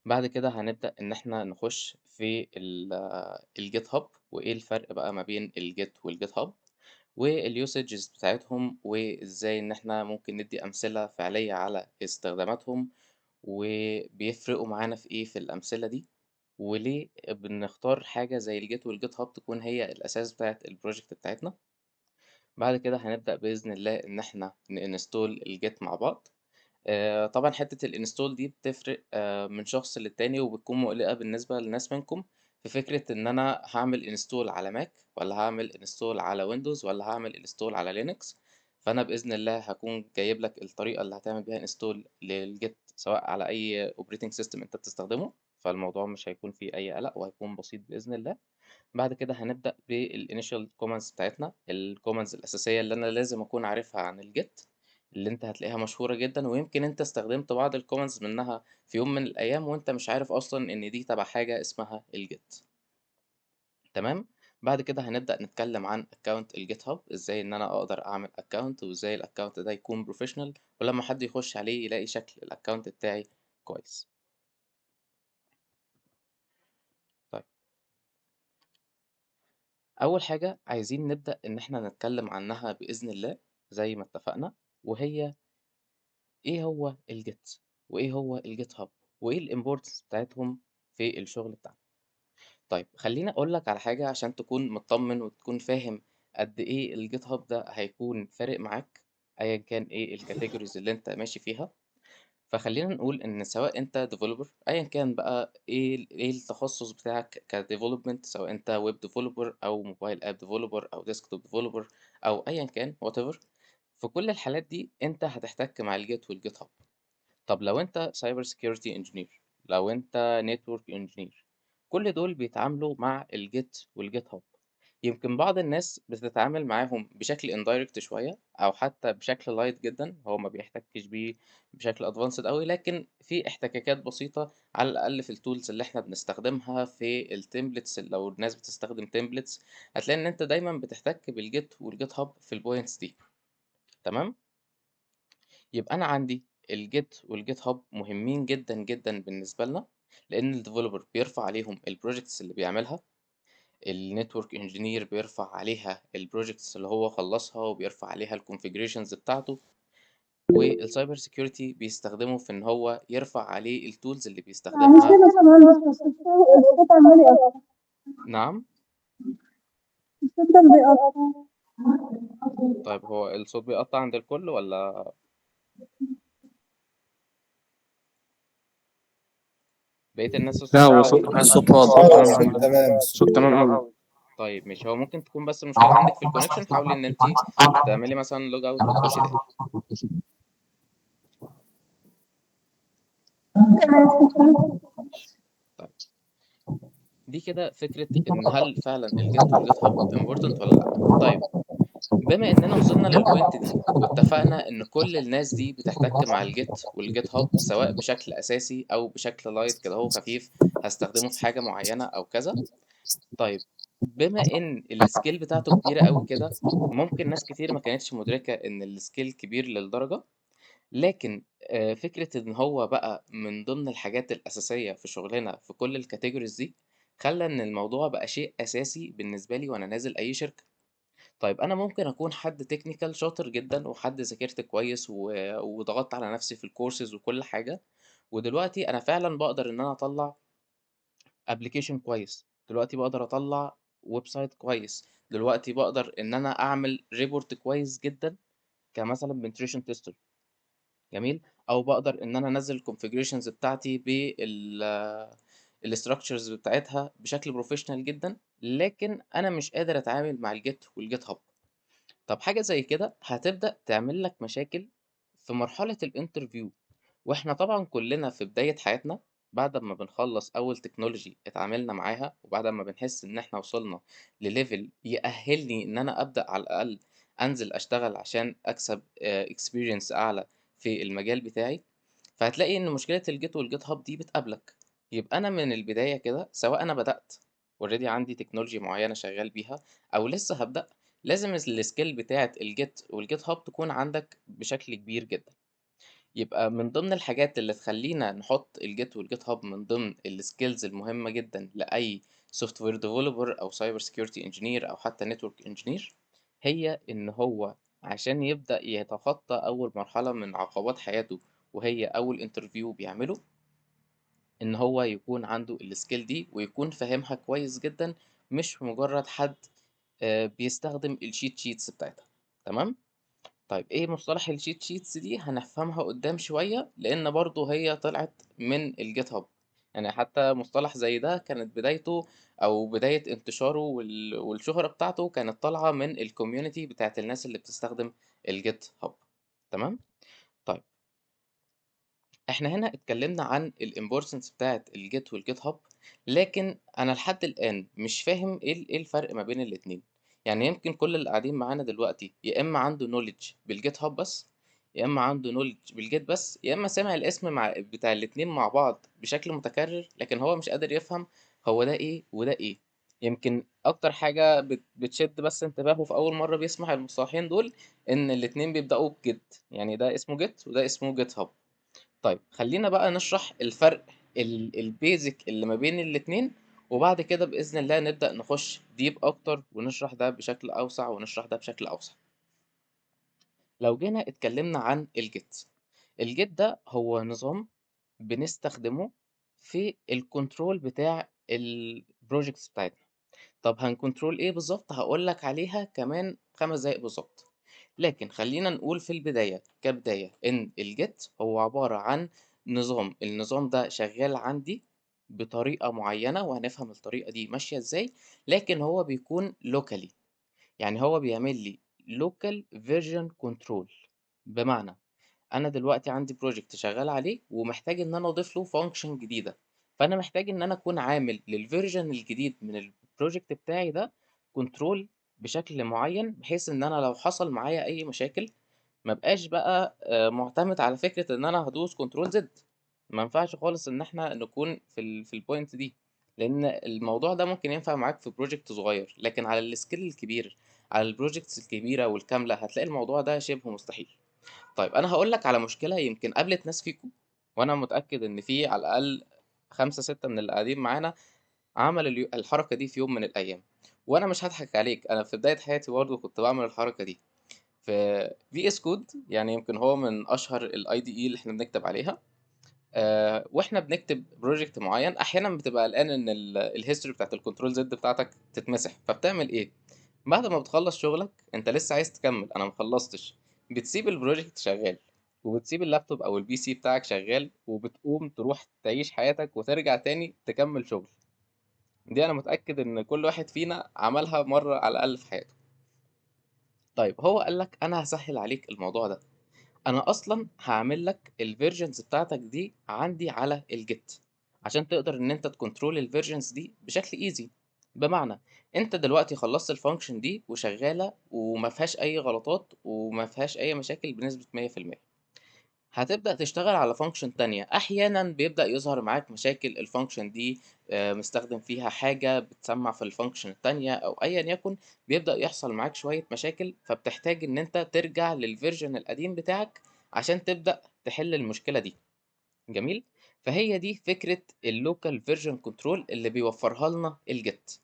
بعد كده هنبدأ إن إحنا نخش في ال GitHub، وإيه الفرق بقى ما بين ال Git وال GitHub وال usages بتاعتهم، وإزاي إن إحنا ممكن ندي أمثلة فعلية على استخداماتهم، وبيفرقوا معانا في إيه في الأمثلة دي، وليه بنختار حاجة زي ال Git وال GitHub تكون هي الأساس بتاعت ال project بتاعتنا. بعد كده هنبدأ بإذن الله إن إحنا ن install ال Git مع بعض. طبعًا حتّة ال install دي بتفرق من شخص للتاني، وبتكون مقلقة بالنسبة لناس منكم، في فكرة إن أنا هاعمل install على Mac والّا هاعمل install على Windows والّا هاعمل install على Linux. فأنا بإذن الله هاكون جايب لك الطريقة اللي هتعمل بيها install لل Git سواء على أي operating system أنت بتستخدمه، فالموضوع مش هيكون فيه أي قلق وهيكون بسيط بإذن الله. بعد كده هنبدأ بال initial commands بتاعتنا، ال commands الأساسية اللي أنا لازم أكون عارفها عن ال Git، اللي أنت هتلاقيها مشهورة جدًا، ويمكن أنت استخدمت بعض ال commands منها في يوم من الأيام وأنت مش عارف أصلًا إن دي تبع حاجة اسمها ال Git. تمام؟ بعد كده هنبدأ نتكلم عن account ال GitHub، إزاي إن أنا أقدر أعمل account، وإزاي ال account ده يكون professional، ولما حد يخش عليه يلاقي شكل ال account بتاعي كويس. طيب، أول حاجة عايزين نبدأ إن إحنا نتكلم عنها بإذن الله زي ما اتفقنا، وهي إيه هو ال Git، وإيه هو ال GitHub، وإيه ال importance بتاعتهم في الشغل بتاعنا. طيب خليني أقول لك على حاجة عشان تكون مطمن وتكون فاهم قد إيه ال GitHub ده هيكون فارق معاك أيا كان إيه ال categories اللي أنت ماشي فيها. فخلينا نقول إن سواء أنت developer أيا كان بقى إيه التخصص بتاعك ك development، سواء أنت web developer أو mobile app developer أو desktop developer أو أيا كان whatever، في كل الحالات دي أنت هتحتك مع ال Git وال GitHub. طب لو أنت cyber security engineer، لو أنت network engineer، كل دول بيتعاملوا مع ال Git وال GitHub. يمكن بعض الناس بتتعامل معاهم بشكل indirect شوية أو حتى بشكل light جدا، هو ما بيحتكش بيه بشكل advanced أوي، لكن في احتكاكات بسيطة على الأقل في ال tools اللي احنا بنستخدمها، في ال templates. لو الناس بتستخدم templates هتلاقي إن أنت دايما بتحتك بال Git وال GitHub في ال points دي. تمام؟ يبقى أنا عندي ال Git وال GitHub مهمين جدا جدا بالنسبة لنا، لأن ال developer بيرفع عليهم ال projects اللي بيعملها، ال network engineer بيرفع عليها ال projects اللي هو خلصها وبيرفع عليها ال configurations بتاعته، وال cyber security بيستخدمه في ان هو يرفع عليه ال tools اللي معلش بيستخدمها. يا باشمهندس، بس الصوت عمال يقطع. نعم؟ الصوت كان بيقطع. طيب هو الصوت بيقطع عند الكل ولا بقية الناس الصوت لا، هو واضح؟ الصوت واضح. الصوت تمام. الصوت تمام قوي. طيب ماشي، هو ممكن تكون بس المشكلة عندك في ال connection، حاولي ان انت تعملي مثلا log out وتخشي تاني. طيب دي كده فكرة ان هل فعلا ال Git وال GitHub important ولا لا. طيب بما اننا وصلنا لل point دي واتفقنا ان كل الناس دي بتحتك مع ال Git وال GitHub سواء بشكل اساسي او بشكل light كده هو خفيف هستخدمه في حاجة معينة او كذا. طيب بما ان ال scale بتاعته كبيرة قوي كده، ممكن ناس كتير ما كانتش مدركة ان ال scale كبير للدرجة، لكن فكرة ان هو بقى من ضمن الحاجات الأساسية في شغلنا في كل ال categories دي، خلى ان الموضوع بقى شيء أساسي بالنسبة لي وانا نازل أي شركة. طيب أنا ممكن أكون حد technical شاطر جدا وحد ذاكرت كويس وضغطت على نفسي في الكورسز وكل حاجة، ودلوقتي أنا فعلا بقدر إن أنا أطلع application كويس، دلوقتي بقدر أطلع website كويس، دلوقتي بقدر إن أنا أعمل report كويس جدا كمثلا penetration tester، جميل، أو بقدر إن أنا أنزل configurations بتاعتي بال structures بتاعتها بشكل professional جدا، لكن أنا مش قادر أتعامل مع ال Git وال GitHub. طب حاجة زي كده هتبدأ تعمل لك مشاكل في مرحلة ال interview، واحنا طبعا كلنا في بداية حياتنا بعد ما بنخلص أول technology اتعاملنا معاها، وبعد ما بنحس إن احنا وصلنا ل level يأهلني إن أنا أبدأ على الأقل أنزل أشتغل عشان أكسب experience أعلى في المجال بتاعي، فهتلاقي إن مشكلة ال Git وال GitHub دي بتقابلك. يبقى أنا من البداية كده سواء أنا بدأت already عندي technology معينة شغال بيها أو لسه هبدأ، لازم ال skill بتاعة ال Git وال GitHub تكون عندك بشكل كبير جدا. يبقى من ضمن الحاجات اللي تخلينا نحط ال Git وال GitHub من ضمن ال skills المهمة جدا لأي software developer أو cyber security engineer أو حتى network engineer، هي إن هو عشان يبدأ يتخطى أول مرحلة من عقبات حياته وهي أول interview بيعمله، إن هو يكون عنده ال skill دي ويكون فاهمها كويس جدا، مش مجرد حد بيستخدم ال cheat sheets بتاعتها. تمام؟ طيب ايه مصطلح ال cheat sheets دي؟ هنفهمها قدام شوية، لان برضو هي طلعت من ال GitHub. يعني حتى مصطلح زي ده كانت بدايته او بداية انتشاره والشهرة بتاعته كانت طالعة من ال community بتاعت الناس اللي بتستخدم ال GitHub. تمام؟ طيب احنا هنا اتكلمنا عن ال importance بتاعت ال Git وال GitHub، لكن انا لحد الان مش فاهم ايه الفرق ما بين الاتنين. يعني يمكن كل اللي قاعدين معانا دلوقتي يا اما عنده knowledge بال GitHub بس، يا اما عنده knowledge بال Git بس، يا اما سمع الاسم مع بتاع الاتنين مع بعض بشكل متكرر لكن هو مش قادر يفهم هو ده ايه وده ايه. يمكن اكتر حاجة بتشد بس انتباهه في اول مرة بيسمع المصطلحين دول ان الاتنين بيبدأوا ب Git، يعني ده اسمه Git وده اسمه GitHub. طيب خلينا بقى نشرح الفرق ال basic اللي ما بين الاتنين، وبعد كده بإذن الله نبدأ نخش deep أكتر ونشرح ده بشكل أوسع ونشرح ده بشكل أوسع. لو جينا اتكلمنا عن ال Git، ال Git ده هو نظام بنستخدمه في ال control بتاع ال projects بتاعتنا. طب هن control ايه بالظبط؟ هقول لك عليها كمان 5 دقايق بالظبط. لكن خلينا نقول في البداية كبداية إن ال Git هو عبارة عن نظام، النظام ده شغال عندي بطريقة معينة وهنفهم الطريقة دي ماشية ازاي، لكن هو بيكون locally، يعني هو بيعمل لي local version control. بمعنى أنا دلوقتي عندي project شغال عليه ومحتاج إن أنا أضيف له function جديدة، فأنا محتاج إن أنا أكون عامل لل version الجديد من ال project بتاعي ده control بشكل معين، بحيث إن أنا لو حصل معايا أي مشاكل ما بقاش بقى معتمد على فكرة إن أنا هدوس control Z. ما ينفعش خالص إن إحنا نكون في ال point دي، لأن الموضوع ده ممكن ينفع معاك في project صغير، لكن على ال scale الكبير، على ال projects الكبيرة والكاملة، هتلاقي الموضوع ده شبه مستحيل. طيب أنا هقول لك على مشكلة يمكن قابلت ناس فيكم، وأنا متأكد إن في على الأقل 5 6 من اللي قاعدين معانا عمل الحركة دي في يوم من الأيام. وأنا مش هضحك عليك، أنا في بداية حياتي برضه كنت بعمل الحركة دي في VS Code، يعني يمكن هو من أشهر ال IDE اللي إحنا بنكتب عليها. واحنا بنكتب project معين احيانا بتبقى قلقان ان ال history بتاعت ال control Z بتاعتك تتمسح، فبتعمل ايه؟ بعد ما بتخلص شغلك انت لسه عايز تكمل، انا ما خلصتش، بتسيب ال project شغال وبتسيب اللابتوب او ال PC بتاعك شغال، وبتقوم تروح تعيش حياتك وترجع تاني تكمل شغل. دي انا متأكد ان كل واحد فينا عملها مرة على الاقل في حياته. طيب هو قال لك انا هسهل عليك الموضوع ده، انا اصلا هعمل لك ال versions بتاعتك دي عندي على ال Git عشان تقدر ان انت ت control ال versions دي بشكل easy. بمعنى انت دلوقتي خلصت ال function دي وشغالة وما فيهاش اي غلطات وما فيهاش اي مشاكل بنسبة مية في المية، هتبدأ تشتغل على function تانية. احيانا بيبدأ يظهر معاك مشاكل ال function دي، مستخدم فيها حاجة بتسمع في ال function التانية او ايا يكن، بيبدأ يحصل معاك شوية مشاكل، فبتحتاج ان انت ترجع لل version القديم بتاعك عشان تبدأ تحل المشكلة دي. جميل؟ فهي دي فكرة ال local version control اللي بيوفرها لنا ال Git.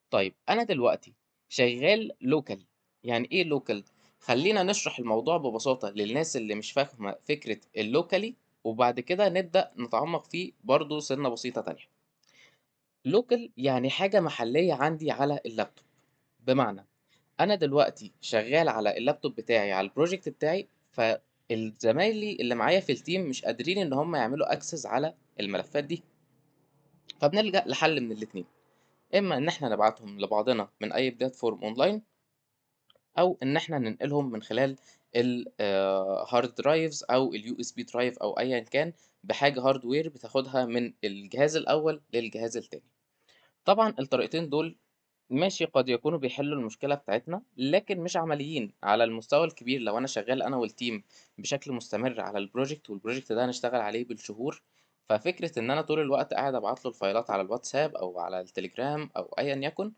طيب انا دلوقتي شغال local، يعني ايه local؟ خلينا نشرح الموضوع ببساطة للناس اللي مش فاهمة فكرة ال locally، وبعد كده نبدأ نتعمق فيه برضو سنة بسيطة تانية. local يعني حاجة محلية عندي على اللابتوب، بمعنى أنا دلوقتي شغال على اللابتوب بتاعي على ال project بتاعي، فالزمايلي اللي معايا في ال team مش قادرين إن هم يعملوا access على الملفات دي، فبنلجأ لحل من الاتنين، إما إن إحنا نبعتهم لبعضنا من أي platform online، أو إن إحنا ننقلهم من خلال hard drives أو ال USB drive أو أيا كان بحاجة hardware بتاخدها من الجهاز الأول للجهاز التاني. طبعا الطريقتين دول ماشي قد يكونوا بيحلوا المشكلة بتاعتنا، لكن مش عمليين على المستوى الكبير. لو أنا شغال أنا وال team بشكل مستمر على ال project، وال project ده هنشتغل عليه بالشهور، ففكرة إن أنا طول الوقت قاعد أبعت له الفايلات على الواتساب أو على التليجرام أو أيا يكن،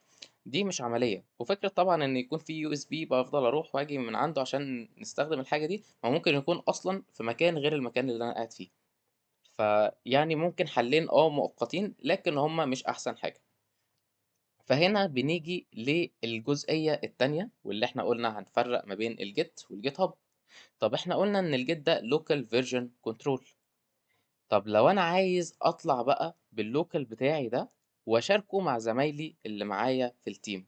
دي مش عملية. وفكرة طبعًا إن يكون في USB بافضل أروح وآجي من عنده عشان نستخدم الحاجة دي، ما ممكن يكون أصلًا في مكان غير المكان اللي أنا قاعد فيه. فيعني ممكن حلين مؤقتين، لكن هم مش أحسن حاجة. فهنا بنيجي للجزئية التانية، واللي إحنا قلنا هنفرق ما بين الGit والGitHub. طب إحنا قلنا إن الGit ده local version control. طب لو أنا عايز أطلع بقى بالlocal بتاعي ده وأشاركه مع زمايلي اللي معايا في الteam،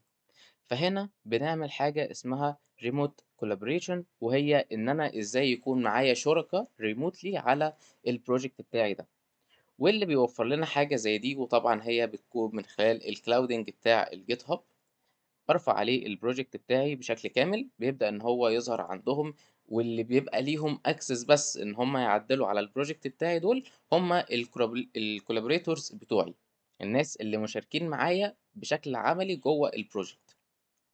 فهنا بنعمل حاجة اسمها remote collaboration، وهي إن أنا إزاي يكون معايا شركا remotely على الproject بتاعي ده، واللي بيوفر لنا حاجة زي دي، وطبعًا هي بتكون من خلال الclouding بتاع الGitHub. بارفع عليه الproject بتاعي بشكل كامل، بيبدأ إن هو يظهر عندهم، واللي بيبقى ليهم access بس إن هم يعدلوا على الproject بتاعي دول هم الcollaborators بتوعي، الناس اللي مشاركين معايا بشكل عملي جوه الproject.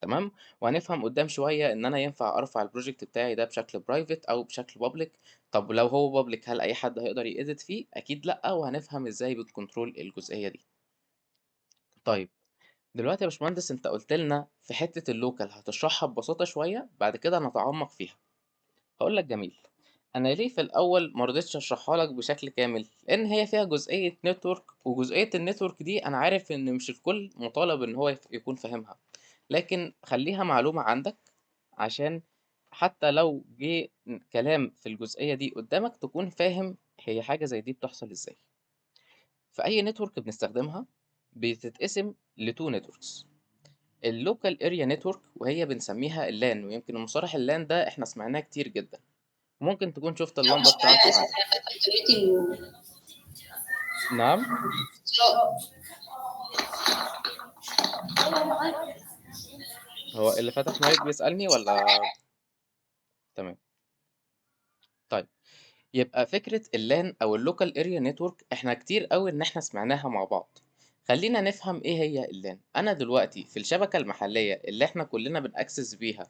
تمام؟ وهنفهم قدام شوية إن أنا ينفع أرفع الproject بتاعي ده بشكل private أو بشكل public. طب لو هو public هل أي حد هيقدر يedit فيه؟ أكيد لأ، وهنفهم إزاي بنcontrol الجزئية دي. طيب دلوقتي يا باشمهندس، أنت قُلت لنا في حتة الlocal هتشرحها ببساطة شوية، بعد كده نتعمق فيها. هاقول لك جميل. أنا ليه في الأول ما رضيتش أشرحها لك بشكل كامل؟ لإن هي فيها جزئية network، وجزئية الnetwork دي أنا عارف إن مش الكل مطالب إن هو يكون فاهمها، لكن خلّيها معلومة عندك عشان حتى لو جه كلام في الجزئية دي قدامك تكون فاهم هي حاجة زي دي بتحصل إزاي. في أي network بنستخدمها بتتقسم ل2 networks، الlocal area network وهي بنسميها الLAN، ويمكن المصطلح الLAN ده إحنا سمعناه كتير جدًا، ممكن تكون شُفت لو اللمبة مش معايا بتاعته عندك. أنا فاتحة meeting. نعم؟ هو اللي فتح مايك بيسألني والّا؟ تمام. طيب، يبقى فكرة الLAN أو الlocal area network إحنا كتير أوي إن إحنا سمعناها مع بعض. خلّينا نفهم إيه هي الLAN. أنا دلوقتي في الشبكة المحلية اللي إحنا كلنا بنaccess بيها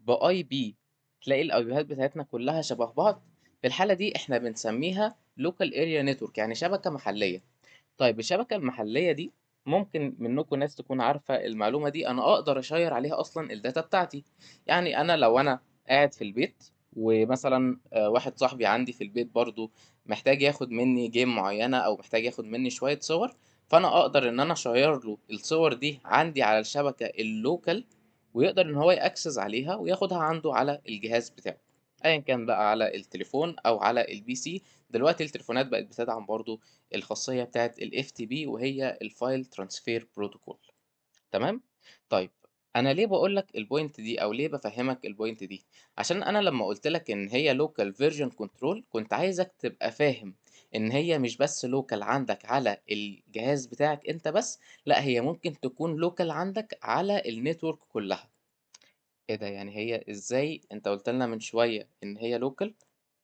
بIP، تلاقي الIPهات بتاعتنا كلها شبه بعض، في الحالة دي إحنا بنسميها local area network، يعني شبكة محلية. طيب الشبكة المحلية دي ممكن منكم ناس تكون عارفة المعلومة دي، أنا أقدر أشيّر عليها أصلًا الdata بتاعتي. يعني أنا لو أنا قاعد في البيت ومثلًا واحد صاحبي عندي في البيت برضه محتاج ياخد مني game معيّنة أو محتاج ياخد مني شوية صور، فأنا أقدر إن أنا أشيّر له الصور دي عندي على الشبكة الlocal، ويقدر إن هو يaccess عليها وياخدها عنده على الجهاز بتاعه، أيًا كان بقى على التليفون أو على الPC. دلوقتي التليفونات بقت بتدعم برضه الخاصية بتاعة الFTP، وهي الfile transfer protocol. تمام؟ طيب أنا ليه باقول لك الpoint دي أو ليه بافهمك الpoint دي؟ عشان أنا لمّا قُلت لك إن هي local version control كنت عايزك تبقى فاهم إن هي مش بس local عندك على الجهاز بتاعك أنت بس، لأ هي ممكن تكون local عندك على الnetwork كلها. إيه ده، يعني هي إزاي؟ أنت قُلت لنا من شوية إن هي local،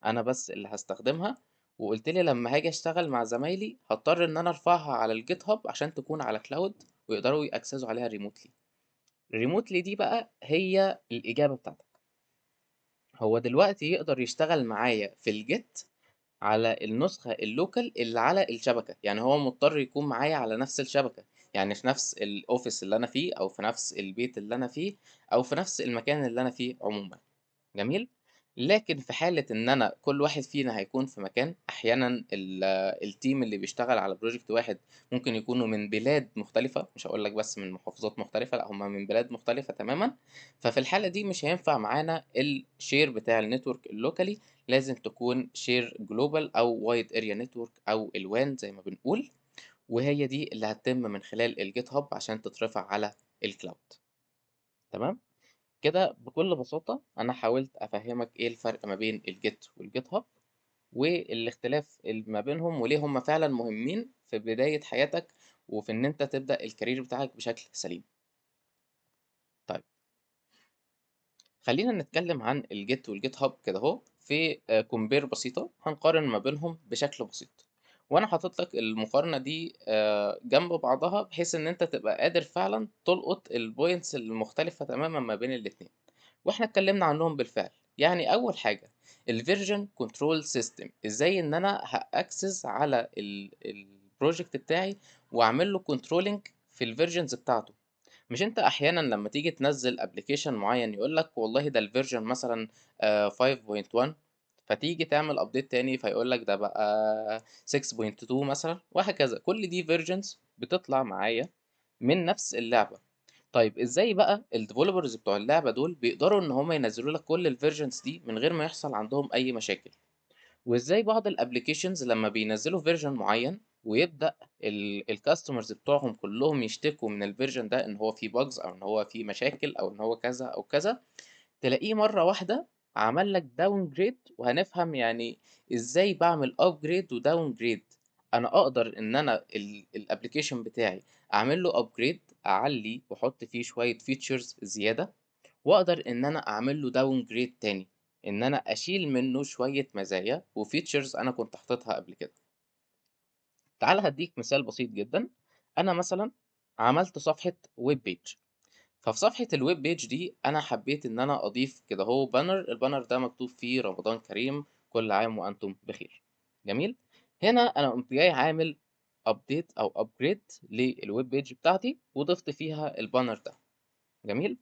أنا بس اللي هاستخدمها، وقُلت لي لمّا هاجي أشتغل مع زمايلي هاضطر إن أنا أرفعها على الGitHub عشان تكون على cloud ويقدروا ي access وا عليها remotely. remotely دي بقى هي الإجابة بتاعتك. هو دلوقتي يقدر يشتغل معايا في الGit على النسخة الlocal اللي على الشبكة، يعني هو مضطر يكون معايا على نفس الشبكة، يعني في نفس الoffice اللي أنا فيه أو في نفس البيت اللي أنا فيه أو في نفس المكان اللي أنا فيه عمومًا. جميل؟ لكن في حالة إن أنا كل واحد فينا هيكون في مكان، أحيانًا الteam اللي بيشتغل على project واحد ممكن يكونوا من بلاد مختلفة، مش هاقول لك بس من محافظات مختلفة، لأ هم من بلاد مختلفة تمامًا، ففي الحالة دي مش هينفع معانا الshare بتاع الnetwork الlocally، لازم تكون share global أو wide area network أو الWAN زي ما بنقول، وهي دي اللي هتتم من خلال الGitHub عشان تترفع على الcloud. تمام؟ كده بكل بساطة أنا حاولت أفهمك إيه الفرق ما بين الGit والGitHub والاختلاف اللي ما بينهم وليه هم فعلًا مهمين في بداية حياتك وفي إن أنت تبدأ الcareer بتاعك بشكل سليم. طيب. خلّينا نتكلم عن الGit والGitHub كده أهو في compare بسيطة، هنقارن ما بينهم بشكل بسيط. وأنا حاطط لك المقارنة دي جنب بعضها بحيث إن أنت تبقى قادر فعلًا تلقط الpoints المختلفة تمامًا ما بين الاتنين. وإحنا اتكلمنا عنهم بالفعل. يعني أول حاجة الversion control system، إزاي إن أنا هaccess على الproject بتاعي وأعمل له controlling في الversions بتاعته. مش أنت أحيانًا لمّا تيجي تنزّل application معيّن يقول لك والله ده الversion مثلًا 5.1، فتيجي تعمل update تاني فيقول لك ده بقى 6.2 مثلًا وهكذا. كل دي versions بتطلع معايا من نفس اللعبة. طيب إزاي بقى الdevelopers بتوع اللعبة دول بيقدروا إن هم ينزّلوا لك كل الversions دي من غير ما يحصل عندهم أي مشاكل؟ وإزاي بعض الapplications لمّا بينزّلوا version معيّن ويبدأ الcustomers بتوعهم كلّهم يشتكوا من الversion ده إن هو فيه bugs أو إن هو فيه مشاكل أو إن هو كذا أو كذا، تلاقيه مرّة واحدة عمل لك downgrade. وهنفهم يعني إزاي باعمل upgrade وdowngrade. أنا أقدر إن أنا الapplication بتاعي أعمل له upgrade، أعلّي وأحط فيه شوية features زيادة، وأقدر إن أنا أعمل له downgrade تاني، إن أنا أشيل منه شوية مزايا وfeatures أنا كنت حاططها قبل كده. تعالَ هادّيك مثال بسيط جدًا. أنا مثلًا عملت صفحة web page، ففي صفحة الweb page دي أنا حبيت إن أنا أضيف كده أهو banner، الbanner ده مكتوب فيه رمضان كريم، كل عام وأنتم بخير، جميل؟ هنا أنا قُمت جاي عامل update أو upgrade للweb page بتاعتي وضِفت فيها الbanner ده، جميل؟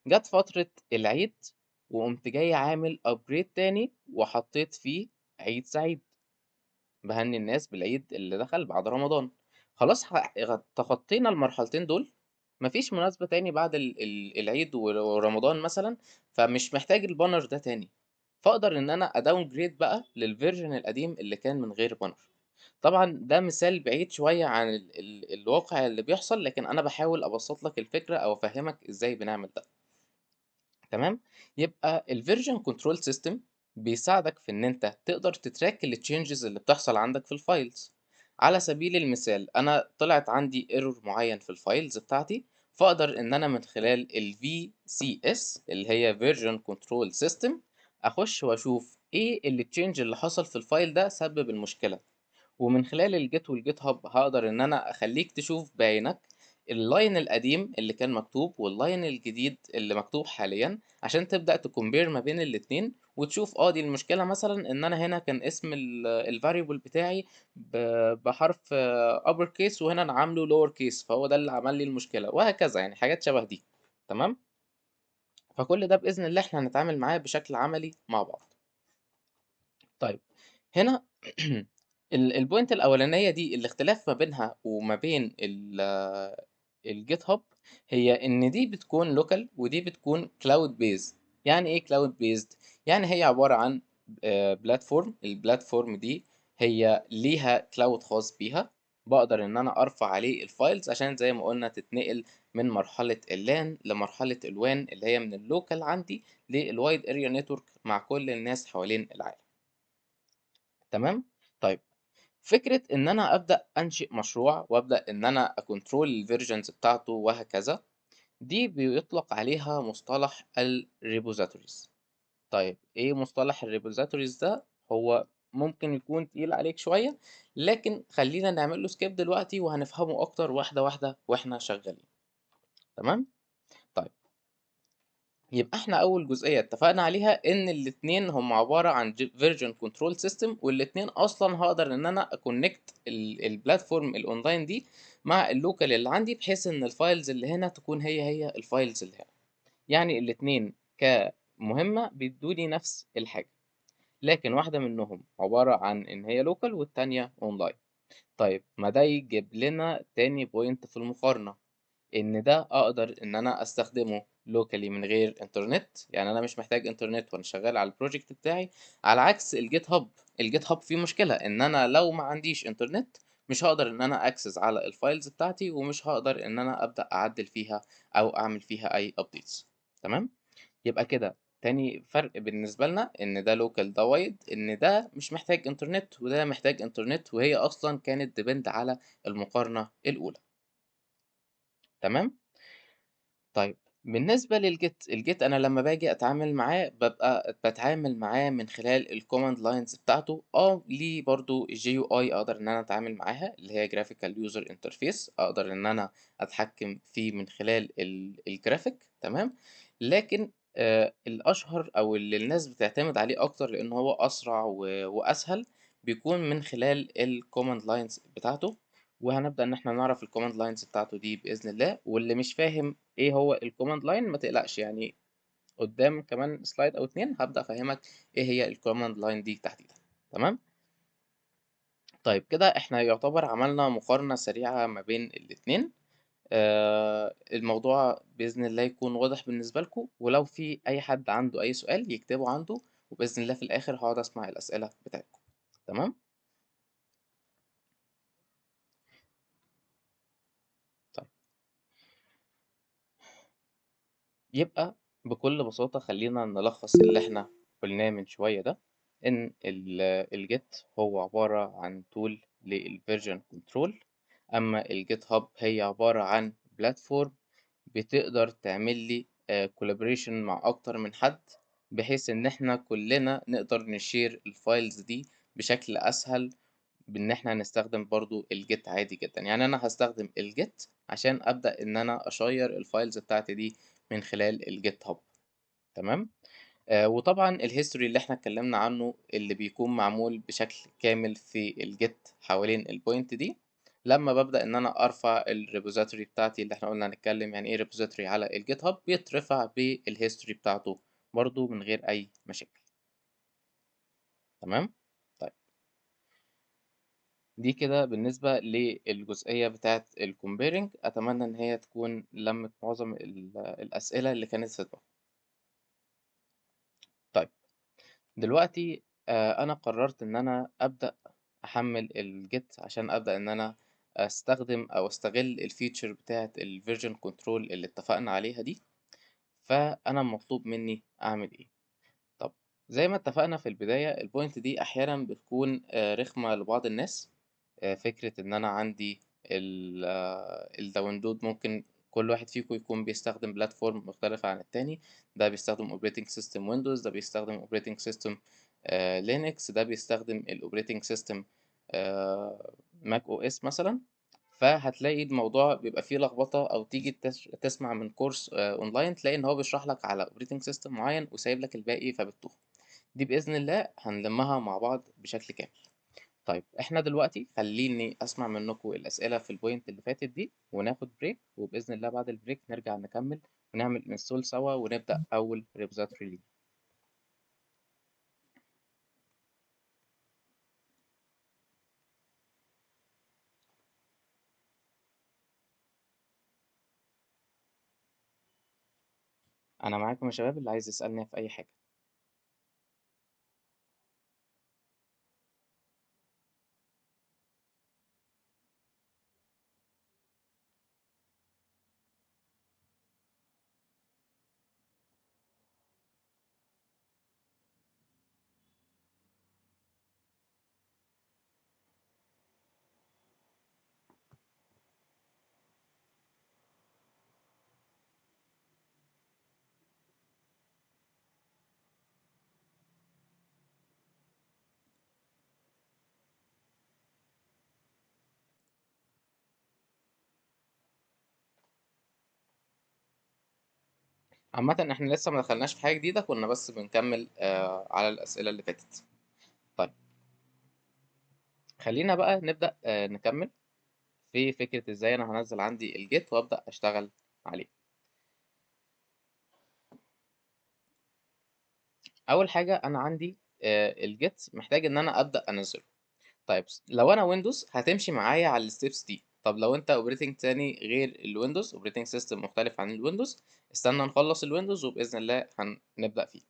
جات فترة العيد وقُمت جاي عامل upgrade تاني وحطيت فيه عيد سعيد. باهني الناس بالعيد اللي دخل بعد رمضان. خلاص ح غ تخطينا المرحلتين دول، ما فيش مناسبة تاني بعد ال ال العيد ورمضان مثلًا، فمش محتاج الbanner ده تاني، فأقدر إن أنا أdowngrade بقى للversion القديم اللي كان من غير banner. طبعًا ده مثال بعيد شوية عن ال ال الواقع اللي بيحصل، لكن أنا باحاول أبسّط لك الفكرة أو أفهّمك إزاي بنعمل ده. تمام؟ يبقى الversion control system بيساعدك في إن أنت تقدر تtrack الchanges اللي بتحصل عندك في الfiles. على سبيل المثال، أنا طلعت عندي error معين في الfiles بتاعتي، فأقدر إن أنا من خلال الVCS اللي هي version control system أخش وأشوف إيه الchange اللي حصل في الfile ده سبب المشكلة. ومن خلال الGit والGitHub هاقدر إن أنا أخلّيك تشوف بعينك الline القديم اللي كان مكتوب والline الجديد اللي مكتوب حاليًا، عشان تبدأ تcompare ما بين الاتنين وتشوف دي المشكلة مثلًا إن أنا هنا كان اسم الvariable بتاعي بحرف upper case وهنا أنا عامله lower case، فهو ده اللي عمل لي المشكلة وهكذا، يعني حاجات شبه دي، تمام؟ فكل ده بإذن الله إحنا هنتعامل معاه بشكل عملي مع بعض. طيب، هنا الpoint الأولانية دي الاختلاف ما بينها وما بين الGitHub هي إن دي بتكون local ودي بتكون cloud based. يعني إيه cloud based؟ يعني هي عبارة عن platform، الplatform دي هي ليها cloud خاص بيها، باقدر إن أنا أرفع عليه الfiles عشان زي ما قُلنا تتنقل من مرحلة الLAN لمرحلة الWAN اللي هي من الlocal عندي للwide area network مع كل الناس حوالين العالم. تمام؟ طيب، فكرة إن أنا أبدأ أنشئ مشروع وأبدأ إن أنا أcontrol الversions بتاعته وهكذا، دي بيطلق عليها مصطلح الrepositories. طيب، إيه مصطلح الrepositories ده؟ هو ممكن يكون تقيل عليك شوية، لكن خلّينا نعمل له skip دلوقتي وهنفهمه أكتر واحدة، واحدة وإحنا شغالين. تمام؟ طيب. يبقى إحنا أول جزئية اتفقنا عليها إن الاتنين هم عبارة عن version control system، والاتنين أصلًا هاقدر إن أنا أconnect الplatform الonline دي مع الlocal اللي عندي، بحيث إن الfiles اللي هنا تكون هي، هي الfiles اللي هنا. يعني الاتنين كمهمة بيدّوني نفس الحاجة، لكن واحدة منهم عبارة عن إن هي local والتانية online. طيب، ما ده يجيب لنا تاني point في المقارنة، إن ده أقدر إن أنا أستخدمه locally من غير إنترنت، يعني أنا مش محتاج إنترنت وأنا شغال على الproject بتاعي، على عكس الGitHub. الGitHub فيه مشكلة إن أنا لو ما عنديش إنترنت مش هاقدر إن أنا access على الfiles بتاعتي، ومش هاقدر إن أنا أبدأ أعدّل فيها أو أعمل فيها أي updates. تمام؟ يبقى كده تاني فرق بالنسبة لنا إن ده local ده wide، إن ده مش محتاج إنترنت وده محتاج إنترنت، وهي أصلًا كانت depend على المقارنة الأولى. تمام؟ طيب، بالنسبة للGit، الGit أنا لمّا باجي أتعامل معاه بابقى باتعامل معاه من خلال الcommand lines بتاعته، ليه برضه GUI أقدر إن أنا أتعامل معاها اللي هي graphical user interface، أقدر إن أنا أتحكم فيه من خلال الgraphic، تمام؟ لكن الأشهر أو اللي الناس بتعتمد عليه أكتر لإن هو أسرع وأسهل بيكون من خلال الcommand lines بتاعته. وهنبدأ إن إحنا نعرف ال command lines بتاعته دي بإذن الله. واللي مش فاهم إيه هو ال command line ما تقلقش، يعني قدام كمان slide أو 2 هبدأ أفهمك إيه هي ال command line دي تحديدا. تمام؟ طيب كده إحنا يعتبر عملنا مقارنة سريعة ما بين الاتنين. الموضوع بإذن الله يكون واضح بالنسبة لكم، ولو في أي حد عنده أي سؤال يكتبه عنده، وبإذن الله في الآخر هقعد أسمع الأسئلة بتاعتكم. تمام؟ طيب يبقى بكل بساطة خلينا نلخص اللي احنا قلناه من شوية ده، إن ال Git هو عبارة عن tool لل version control، أما ال GitHub هي عبارة عن platform بتقدر تعمل لي collaboration مع أكتر من حد، بحيث إن احنا كلنا نقدر ن share ال files دي بشكل أسهل بإن احنا نستخدم برضو ال Git عادي جدا. يعني أنا هستخدم ال Git عشان أبدأ إن أنا أ share ال files بتاعتي دي من خلال ال GitHub. تمام؟ وطبعا ال history اللي احنا اتكلمنا عنه اللي بيكون معمول بشكل كامل في ال Git حوالين ال point دي، لما ببدأ ان انا ارفع ال repository بتاعتي اللي احنا قلنا هنتكلم يعني ايه repository على ال GitHub، بيترفع بال history بتاعته برضو من غير اي مشاكل. تمام؟ طيب دي كده بالنسبة للجزئية بتاعت ال comparing، اتمنى ان هي تكون لمت معظم الاسئلة اللي كانت في دماغكم. طيب دلوقتي، انا قررت ان انا ابدأ احمل ال Git عشان ابدأ ان انا استخدم او استغل ال feature بتاعت ال version control اللي اتفقنا عليها دي. فانا مطلوب مني اعمل ايه؟ طب زي ما اتفقنا في البداية، ال point دي احيانا بتكون رخمة لبعض الناس، فكرة ان انا عندي ال download، ممكن كل واحد فيكم يكون بيستخدم platform مختلفة عن التاني، ده بيستخدم operating system Windows، ده بيستخدم operating system، Linux، ده بيستخدم ال operating system، Mac OS مثلا. فهتلاقي الموضوع بيبقى فيه لخبطة، أو تيجي تسمع من course، أونلاين تلاقي إن هو بيشرح لك على operating system معين وسايب لك الباقي فبتتوه. دي بإذن الله هنلمها مع بعض بشكل كامل. طيب احنا دلوقتي خليني اسمع منكم الاسئله في ال point اللي فاتت دي، وناخد break، وباذن الله بعد ال break نرجع نكمل ونعمل install سوا ونبدا اول repository لينا. انا معاكم يا شباب، اللي عايز يسالني في اي حاجه. عامة احنا لسه ما دخلناش في حاجة جديدة، كنا بس بنكمل على الأسئلة اللي فاتت. طيب خلينا بقى نبدأ نكمل في فكرة ازاي انا هنزل عندي ال Git وابدأ اشتغل عليه. اول حاجة انا عندي ال Git محتاج ان انا ابدأ انزله. طيب لو انا Windows هتمشي معايا على ال steps دي. طب لو انت operating تاني غير ال Windows، operating system مختلف عن ال Windows، استنى نخلص ال Windows وباذن الله هنبدا فيه.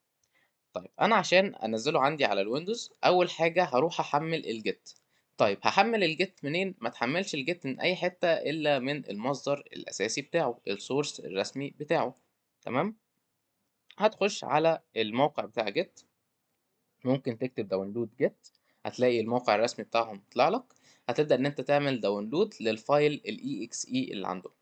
طيب انا عشان انزله عندي على ال Windows، اول حاجه هروح احمل ال Git. طيب هحمل ال Git منين؟ ما تحملش ال Git من اي حته الا من المصدر الاساسي بتاعه، ال source الرسمي بتاعه. تمام؟ هتخش على الموقع بتاع Git، ممكن تكتب download Git، هتلاقي الموقع الرسمي بتاعهم طلع لك. هتبدأ إن أنت تعمل download لل file ال EXE اللي عندهم.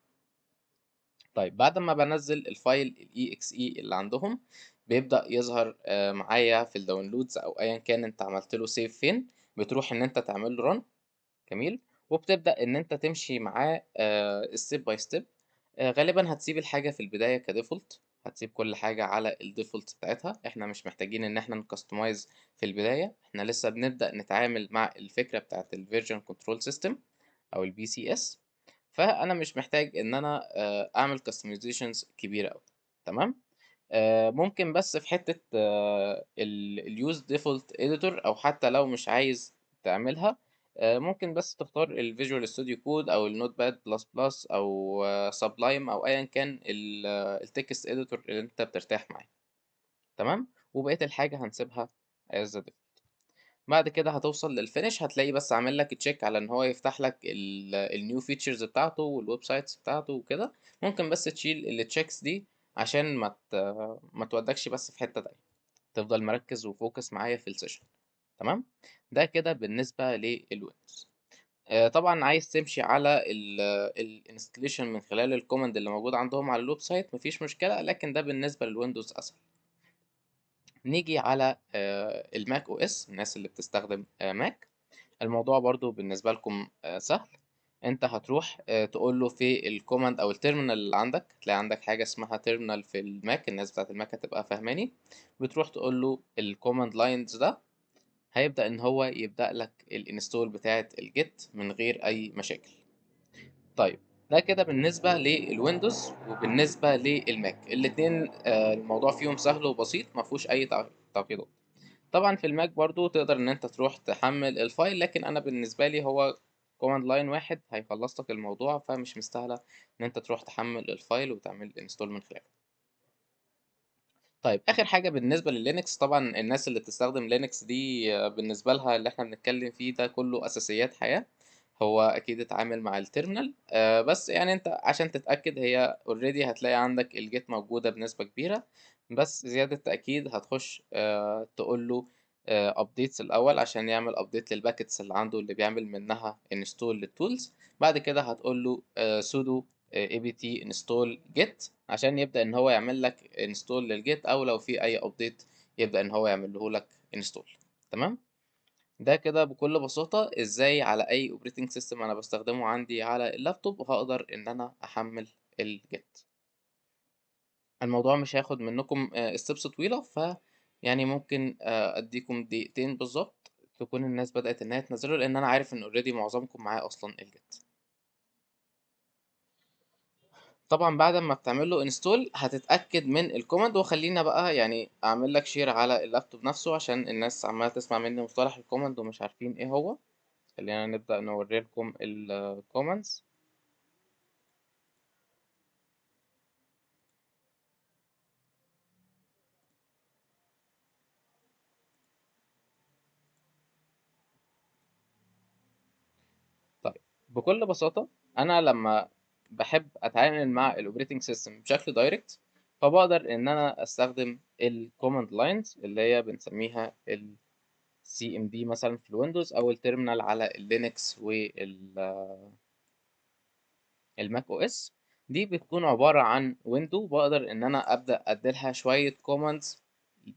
طيب بعد ما بنزل ال file ال EXE اللي عندهم، بيبدأ يظهر معايا في ال downloads أو أيا كان أنت عملت له save فين، بتروح إن أنت تعمل له run. جميل، وبتبدأ إن أنت تمشي معاه step by step. غالبا هتسيب الحاجة في البداية ك default، هتسيب كل حاجة على ال default بتاعتها. احنا مش محتاجين ان احنا ن customize في البداية، احنا لسه بنبدأ نتعامل مع الفكرة بتاعت ال version control system. او ال PCs، فانا مش محتاج ان انا اعمل customizations كبيرة قوي. تمام. ممكن بس في حتة ال use default editor، او حتى لو مش عايز تعملها، ممكن بس تختار ال Visual Studio Code او ال Notepad plus plus او Sublime او ايا كان ال text editor اللي انت بترتاح معاه. تمام. وبقية الحاجة هنسيبها as a default. بعد كده هتوصل لل finish، هتلاقي بس عامل لك check على ان هو يفتح لك ال new features بتاعته وال websites بتاعته وكده. ممكن بس تشيل ال checks دي عشان ما تودكش بس في حتة تانية، تفضل مركز و focus معايا في ال session. تمام. ده كده بالنسبة لل Windows. طبعا عايز تمشي على ال installation من خلال ال command اللي موجود عندهم على ال website مفيش مشكلة، لكن ده بالنسبة لل Windows اسهل. نيجي على ال Mac OS، الناس اللي بتستخدم Mac، الموضوع برضو بالنسبة لكم سهل. انت هتروح تقول له في ال command او ال terminal اللي عندك، تلاقي عندك حاجة اسمها terminal في ال Mac، الناس بتاعت ال Mac هتبقى فاهماني. بتروح تقول له ال command lines ده، هيبدأ ان هو يبدأ لك ال install بتاعت ال Git من غير اي مشاكل. طيب ده كده بالنسبة لل Windows وبالنسبة لل Mac، الاتنين، الموضوع فيهم سهل وبسيط، ما فيهوش اي تعقيدات. طبعا في ال Mac برضو تقدر ان انت تروح تحمل ال file، لكن انا بالنسبة لي هو command line واحد هيخلص لك الموضوع، فمش مستاهلة ان انت تروح تحمل ال file وتعمل install من خلاله. طيب اخر حاجة بالنسبة لل Linux، طبعا الناس اللي بتستخدم Linux دي، بالنسبة لها اللي احنا بنتكلم فيه ده كله اساسيات حياة، هو اكيد اتعامل مع ال terminal، بس انت عشان تتاكد هي already هتلاقي عندك ال Git موجودة بنسبة كبيرة، بس زيادة تاكيد هتخش، تقول له، updates الاول عشان يعمل update لل packages اللي عنده اللي بيعمل منها install لل tools. بعد كده هتقول له، sudo، apt install git عشان يبدا ان هو يعمل لك install لل Git، او لو في اي update يبدا ان هو يعمله لك install. تمام. ده كده بكل بساطة ازاي على اي operating system انا بستخدمه عندي على اللابتوب هقدر ان انا احمل ال Git. الموضوع مش هياخد منكم، steps طويلة، ف ممكن، اديكم دقيقتين بالظبط تكون الناس بدأت ان هي تنزله، لان انا عارف ان already معظمكم معاه اصلا ال Git. طبعا بعد ما بتعمل له install هتتأكد من ال command، وخلينا بقى اعمل لك share على اللابتوب نفسه عشان الناس عمالة تسمع مني مصطلح ال command ومش عارفين ايه هو. خلينا نبدأ نوري لكم ال commands. طيب بكل بساطة انا لما بحب اتعامل مع ال operating system بشكل direct، فبقدر ان انا استخدم ال command lines اللي هي بنسميها ال CMD مثلا في ال Windows، او ال terminal على ال Linux وال ال Mac OS. دي بتكون عبارة عن window بقدر ان انا ابدأ اديلها شوية commands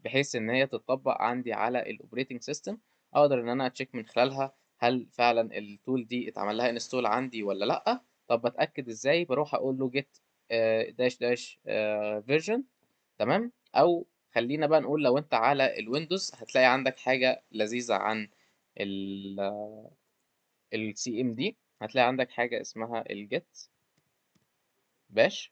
بحيث ان هي تتطبق عندي على ال operating system، اقدر ان انا ا check من خلالها هل فعلا ال tool دي اتعمل لها install عندي ولا لا. طب بتأكد ازاي؟ بروح اقول له git، dash dash، version. تمام. او خلينا بقى نقول لو انت على ال Windows هتلاقي عندك حاجة لذيذة عن ال CMD، هتلاقي عندك حاجة اسمها ال git bash،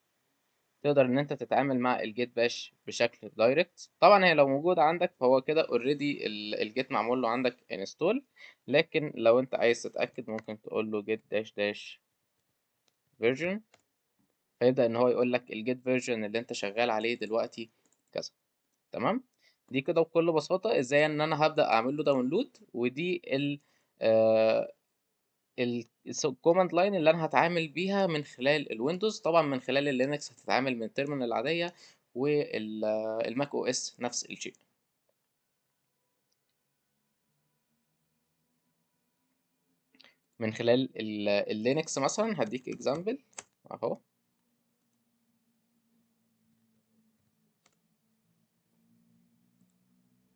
تقدر ان انت تتعامل مع ال git bash بشكل direct. طبعا هي لو موجودة عندك فهو كده already ال Git معمول له عندك install، لكن لو انت عايز تتأكد ممكن تقول له git dash dash version، فيبدأ ان هو يقول لك ال Git version اللي انت شغال عليه دلوقتي كذا. تمام. دي كده بكل بساطة ازاي ان انا هبدأ اعمل له download، ودي ال command line اللي انا هتعامل بيها من خلال ال Windows. طبعا من خلال ال Linux هتتعامل من ال terminal العادية، وال Mac OS نفس الشيء. من خلال ال Linux مثلا هديك example اهو.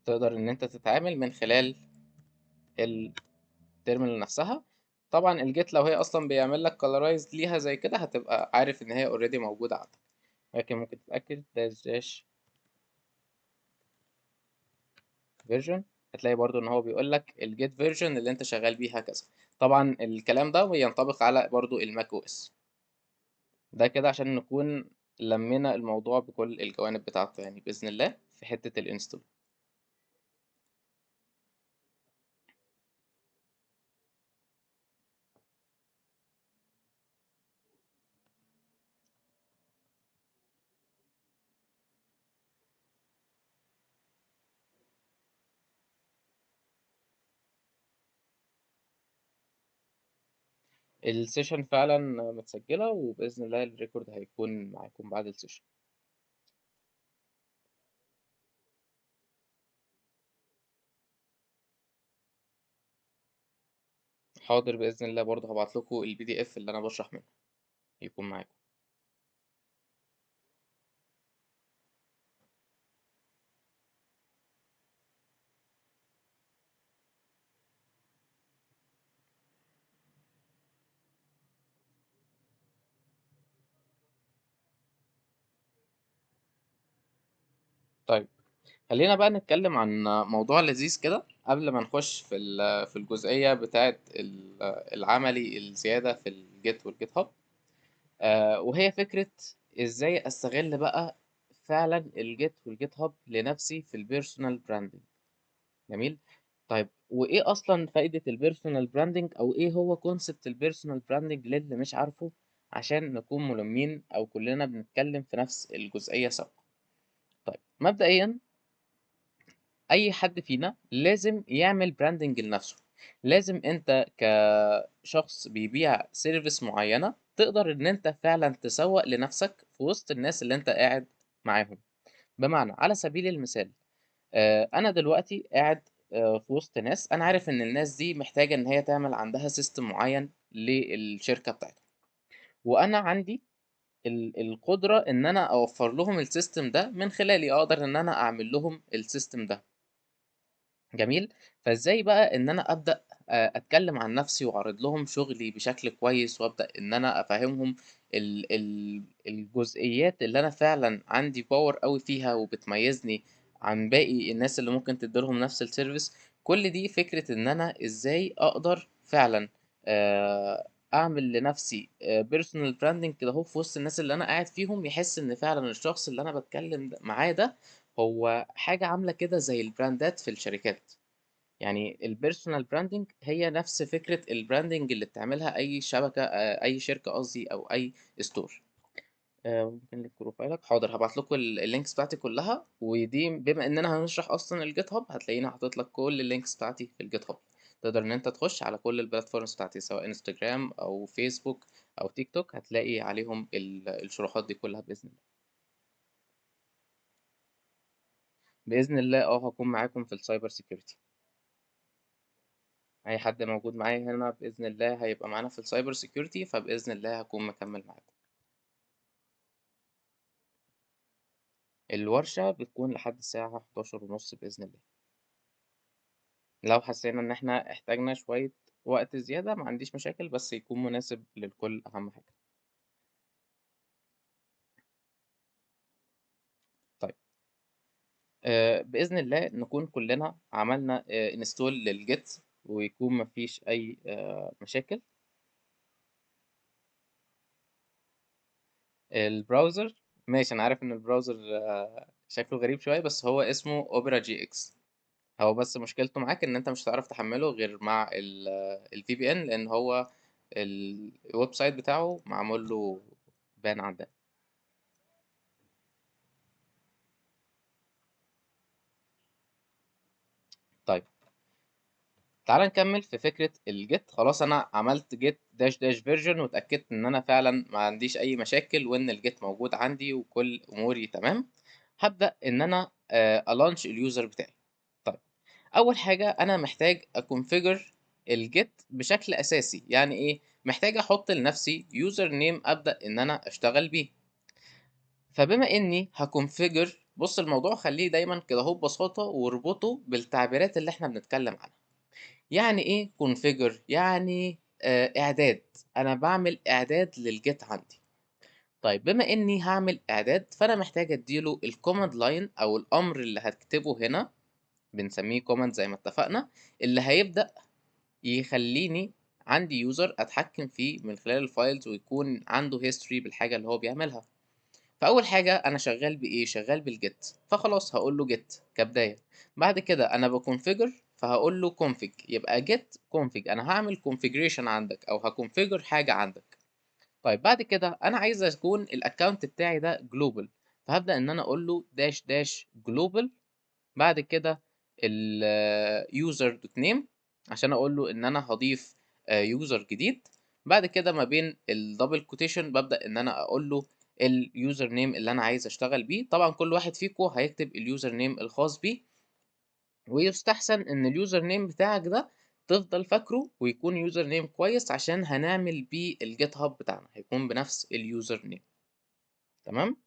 تقدر ان انت تتعامل من خلال ال terminal نفسها. طبعا ال Git لو هي اصلا بيعمل لك colorize ليها زي كده هتبقى عارف ان هي already موجودة عندك، لكن ممكن تتأكد dash dash version، هتلاقي برضو ان هو بيقول لك ال Git version اللي انت شغال بيها كذا. طبعا الكلام ده ينطبق على برضو ال Mac OS. ده كده عشان نكون لمينا الموضوع بكل الجوانب بتاعته يعني باذن الله في حتة ال install. ال session فعلا متسجله، وباذن الله ال record هيكون معاكم بعد ال session. حاضر باذن الله، برضه هبعت لكم ال PDF اللي انا بشرح منه يكون معاكم. طيب خلينا بقى نتكلم عن موضوع لذيذ كده قبل ما نخش في الجزئية بتاعة العملي الزيادة في ال Git وال GitHub، وهي فكرة ازاي استغل بقى فعلا ال Git وال GitHub لنفسي في ال personal branding. جميل. طيب وايه اصلا فايدة ال personal branding، او ايه هو concept ال personal branding للي مش عارفه، عشان نكون ملمين او كلنا بنتكلم في نفس الجزئية سوا. طيب مبدئيا اي حد فينا لازم يعمل branding لنفسه. لازم انت كشخص بيبيع service معينة تقدر ان انت فعلا تسوق لنفسك في وسط الناس اللي انت قاعد معاهم. بمعنى على سبيل المثال، انا دلوقتي قاعد في وسط ناس، انا عارف ان الناس دي محتاجة ان هي تعمل عندها system معين للشركة بتاعتهم، وانا عندي القدرة ان انا اوفر لهم ال system ده، من خلالي اقدر ان انا اعمل لهم ال system ده. جميل. فازاي بقى ان انا ابدا، اتكلم عن نفسي واعرض لهم شغلي بشكل كويس، وابدا ان انا افهمهم الجزئيات اللي انا فعلا عندي power قوي فيها وبتميزني عن باقي الناس اللي ممكن تديلهم نفس ال service. كل دي فكرة ان انا ازاي اقدر فعلا، اعمل لنفسي، personal branding كده اهو في وسط الناس اللي انا قاعد فيهم، يحس ان فعلا الشخص اللي انا بتكلم معاه ده هو حاجة عاملة كده زي ال brandات في الشركات. يعني ال personal branding هي نفس فكرة ال branding اللي بتعملها أي شبكة، أي شركة قصدي، أو أي store. ممكن link profileك. حاضر، هبعت لكم ال links بتاعتي كلها، ودي بما إننا هنشرح أصلا ال GitHub هتلاقيني حاطط لك كل ال links بتاعتي في ال GitHub. تقدر إن أنت تخش على كل ال platforms بتاعتي، سواء انستجرام أو فيسبوك أو تيك توك، هتلاقي عليهم الشروحات دي كلها بإذن الله. بإذن الله هكون معاكم في ال cyber security. أي حد موجود معايا هنا بإذن الله هيبقى معانا في ال cyber security، فبإذن الله هكون مكمل معاكم. الورشة بتكون لحد الساعة 11:30 بإذن الله. لو حسينا إن إحنا احتاجنا شوية وقت زيادة ما عنديش مشاكل، بس يكون مناسب للكل أهم حاجة. طيب بإذن الله نكون كلنا عملنا install لل Git ويكون مفيش أي مشاكل. ال browser ماشي، أنا عارف إن ال browser شكله غريب شوية، بس هو اسمه Opera GX. هو بس مشكلته معاك إن أنت مش هتعرف تحمله غير مع ال VPN، لأن هو ال website بتاعه معمول له ban عندنا. طيب تعال نكمل في فكرة ال Git. خلاص أنا عملت git dash dash version واتأكدت إن أنا فعلا ما عنديش أي مشاكل وإن ال Git موجود عندي وكل أموري تمام. هبدأ إن أنا، أ launch ال user بتاعي. طيب أول حاجة أنا محتاج أ configure ال Git بشكل أساسي. يعني إيه؟ محتاج أحط لنفسي username أبدأ إن أنا أشتغل بيه. فبما إني ه configure، بص الموضوع خليه دايما كده أهو ببساطة واربطه بالتعبيرات اللي إحنا بنتكلم عنها. يعني إيه configure؟ يعني، إعداد. أنا بعمل إعداد لل Git عندي. طيب بما إني هعمل إعداد فأنا محتاج أديله ال command line أو الأمر اللي هكتبه هنا، بنسميه command زي ما اتفقنا، اللي هيبدأ يخليني عندي user اتحكم فيه من خلال ال files ويكون عنده history بالحاجة اللي هو بيعملها. فاول حاجة انا شغال بايه؟ شغال بال Git، فخلاص هقول له Git كبداية. بعد كده انا ب configure، فهقول له config، يبقى git config، انا هعمل configuration عندك او ه configure حاجة عندك. طيب بعد كده انا عايز اكون ال account بتاعي ده global، فهبدا ان انا اقول له dash dash global، بعد كده ال user dot name عشان اقول له ان انا هضيف user جديد. بعد كده ما بين ال double quotation ببدا ان انا اقول له ال username اللي انا عايز اشتغل بيه. طبعا كل واحد فيكم هيكتب ال username الخاص بيه، ويستحسن ان ال username بتاعك ده تفضل فاكره ويكون username كويس عشان هنعمل بيه ال GitHub بتاعنا، هيكون بنفس ال username. تمام؟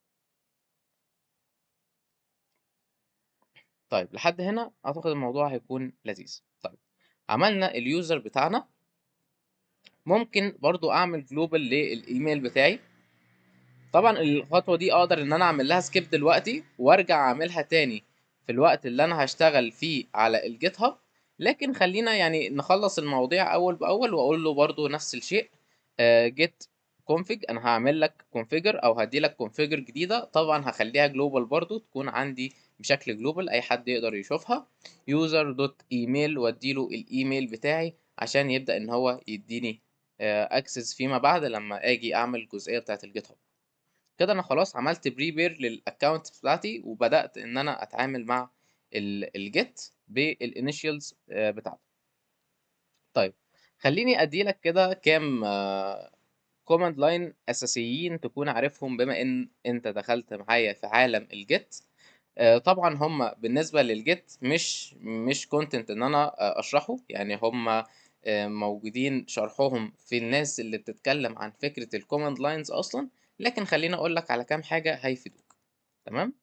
طيب لحد هنا اعتقد الموضوع هيكون لذيذ. طيب عملنا ال user بتاعنا، ممكن برضو اعمل global لل email بتاعي. طبعا الخطوة دي اقدر ان انا اعمل لها skip دلوقتي وارجع اعملها تاني في الوقت اللي انا هشتغل فيه على ال GitHub، لكن خلينا يعني نخلص المواضيع اول باول. واقول له برضو نفس الشيء، git config، انا هعمل لك configure او هدي لك configure جديدة، طبعا هخليها global برضو تكون عندي بشكل global اي حد يقدر يشوفها. user dot email وادي له الايميل بتاعي عشان يبدا ان هو يديني access فيما بعد لما اجي اعمل الجزئية بتاعه ال GitHub. كده انا خلاص عملت prepare لل account بتاعتي وبدات ان انا اتعامل مع ال Git بال initials بتاعته. طيب خليني ادي لك كده كام command line اساسيين تكون عارفهم بما ان انت دخلت معايا في عالم ال Git. طبعا هم بالنسبة لل Git مش content ان انا اشرحه، يعني هم موجودين شرحهم في الناس اللي بتتكلم عن فكرة ال command lines اصلا، لكن خليني اقول لك على كام حاجة هيفيدوك. تمام؟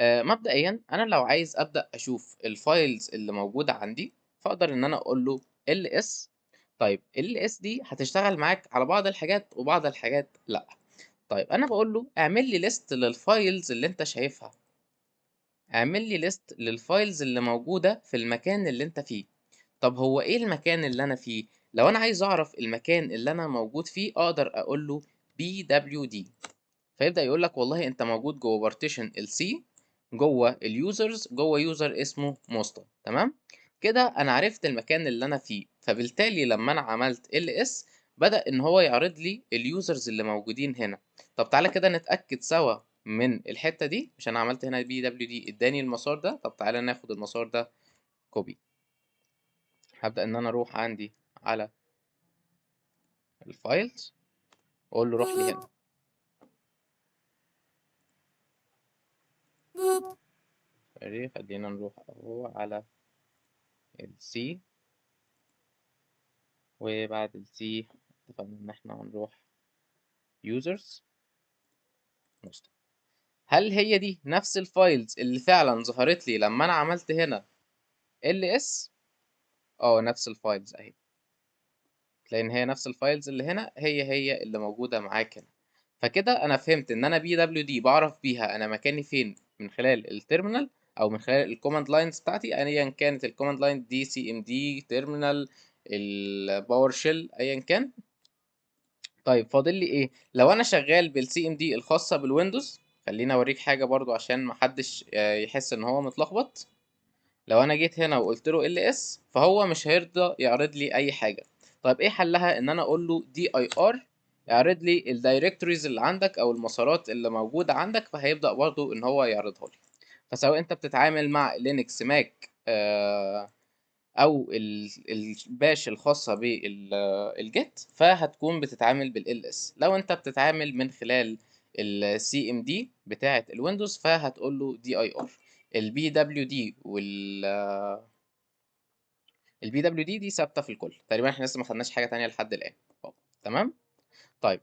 مبدئيا انا لو عايز ابدا اشوف ال files اللي موجودة عندي، فاقدر ان انا اقول له ls. طيب ls دي هتشتغل معاك على بعض الحاجات وبعض الحاجات لا. طيب انا بقول له اعمل لي list لل files اللي انت شايفها، اعمل لي list لل files اللي موجودة في المكان اللي انت فيه. طب هو ايه المكان اللي انا فيه؟ لو انا عايز اعرف المكان اللي انا موجود فيه اقدر اقول له pwd، فيبدأ يقول لك والله انت موجود جوه partition ال C، جوه ال users، جوه user اسمه موستا. تمام كده انا عرفت المكان اللي انا فيه، فبالتالي لما انا عملت ls بدأ ان هو يعرض لي ال users اللي موجودين هنا. طب تعالى كده نتأكد سوا من الحتة دي، مش انا عملت هنا pwd اداني المسار ده. طب تعالى ناخد المسار ده copy، هبدأ ان انا اروح عندي على ال files واقول له روح لي هنا. خلينا نروح اهو على ال C، وبعد ال C اتفقنا ان احنا هنروح users. هل هي دي نفس ال files اللي فعلا ظهرت لي لما انا عملت هنا ls؟ نفس ال files اهي، تلاقي ان هي نفس ال files اللي هنا هي هي اللي موجودة معاك هنا. فكده انا فهمت ان انا pwd بعرف بيها انا مكاني فين من خلال ال terminal او من خلال ال command lines بتاعتي، ايا كانت ال command line دي CMD، terminal، ال PowerShell، ايا كان. طيب فاضل لي ايه؟ لو انا شغال بال CMD الخاصة بال Windows، خليني اوريك حاجة برضو عشان محدش يحس ان هو متلخبط. لو انا جيت هنا وقلت له ls فهو مش هيرضى يعرض لي اي حاجة. طيب ايه حلها؟ ان انا اقول له dir اعرض لي ال directories اللي عندك او المسارات اللي موجودة عندك، فهيبدا برضو ان هو يعرضها لي. فسواء انت بتتعامل مع Linux، Mac، او ال Bash الخاصة بال Git، فهتكون بتتعامل بال ls. لو انت بتتعامل من خلال ال CMD بتاعه ال Windows فهتقول له dir. ال pwd وال ال pwd دي ثابتة في الكل تقريبا، احنا لسه ما خدناش حاجة تانية لحد الان. تمام؟ طيب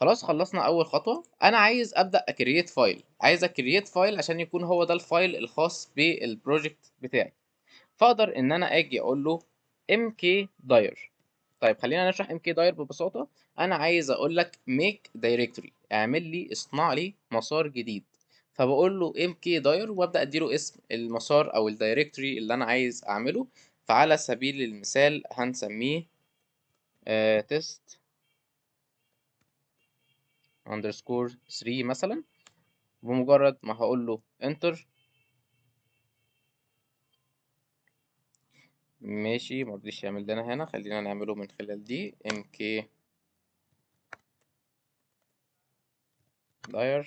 خلاص خلصنا اول خطوة. انا عايز ابدا ا create file، عايز ا create file عشان يكون هو ده ال file الخاص بال project بتاعي. فاقدر ان انا اجي اقول له mkdir. طيب خلينا نشرح mkdir ببساطة. انا عايز اقول لك make directory، اعمل لي، اصنع لي مسار جديد. فبقول له mkdir وابدا اديله اسم المسار او ال directory اللي انا عايز اعمله. فعلى سبيل المثال هنسميه test underscore 3 مثلا. بمجرد ما هقول له enter، ماشي، ما رضيش يعمل لنا هنا، خلينا نعمله من خلال دي mk dir.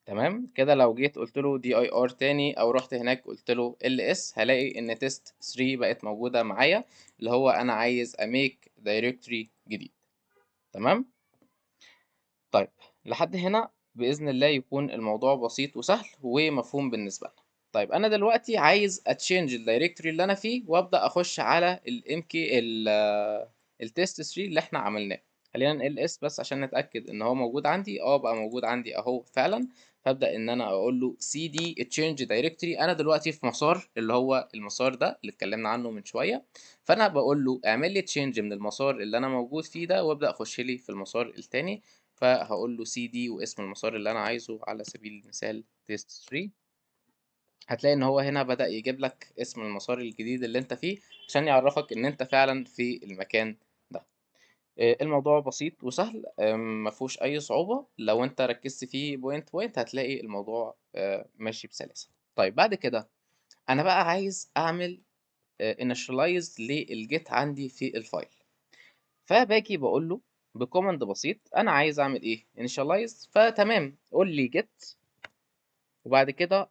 تمام كده. لو جيت قلت له dir تاني او رحت هناك قلت له ls، هلاقي ان test 3 بقت موجوده معايا، اللي هو انا عايز ا make directory جديد. تمام. طيب لحد هنا باذن الله يكون الموضوع بسيط وسهل ومفهوم بالنسبه لنا. طيب انا دلوقتي عايز ا change ال directory اللي انا فيه وابدا اخش على ال mk ال test 3 اللي احنا عملناه. خلينا ls بس عشان نتاكد ان هو موجود عندي. بقى موجود عندي اهو فعلا. فابدا ان انا اقول له cd change directory. انا دلوقتي في مسار اللي هو المسار ده اللي اتكلمنا عنه من شويه، فانا بقول له اعمل لي change من المسار اللي انا موجود فيه ده وابدا اخش لي في المسار التاني. فهقول له cd واسم المسار اللي انا عايزه على سبيل المثال test 3. هتلاقي ان هو هنا بدأ يجيب لك اسم المسار الجديد اللي انت فيه عشان يعرفك ان انت فعلا في المكان ده. الموضوع بسيط وسهل، ما فيهوش اي صعوبة. لو انت ركزت فيه point point هتلاقي الموضوع ماشي بسلاسة. طيب بعد كده انا بقى عايز اعمل initialize لل Git عندي في ال file. فباجي بقول له ب command بسيط انا عايز اعمل ايه؟ initialize. فتمام، قول لي git وبعد كده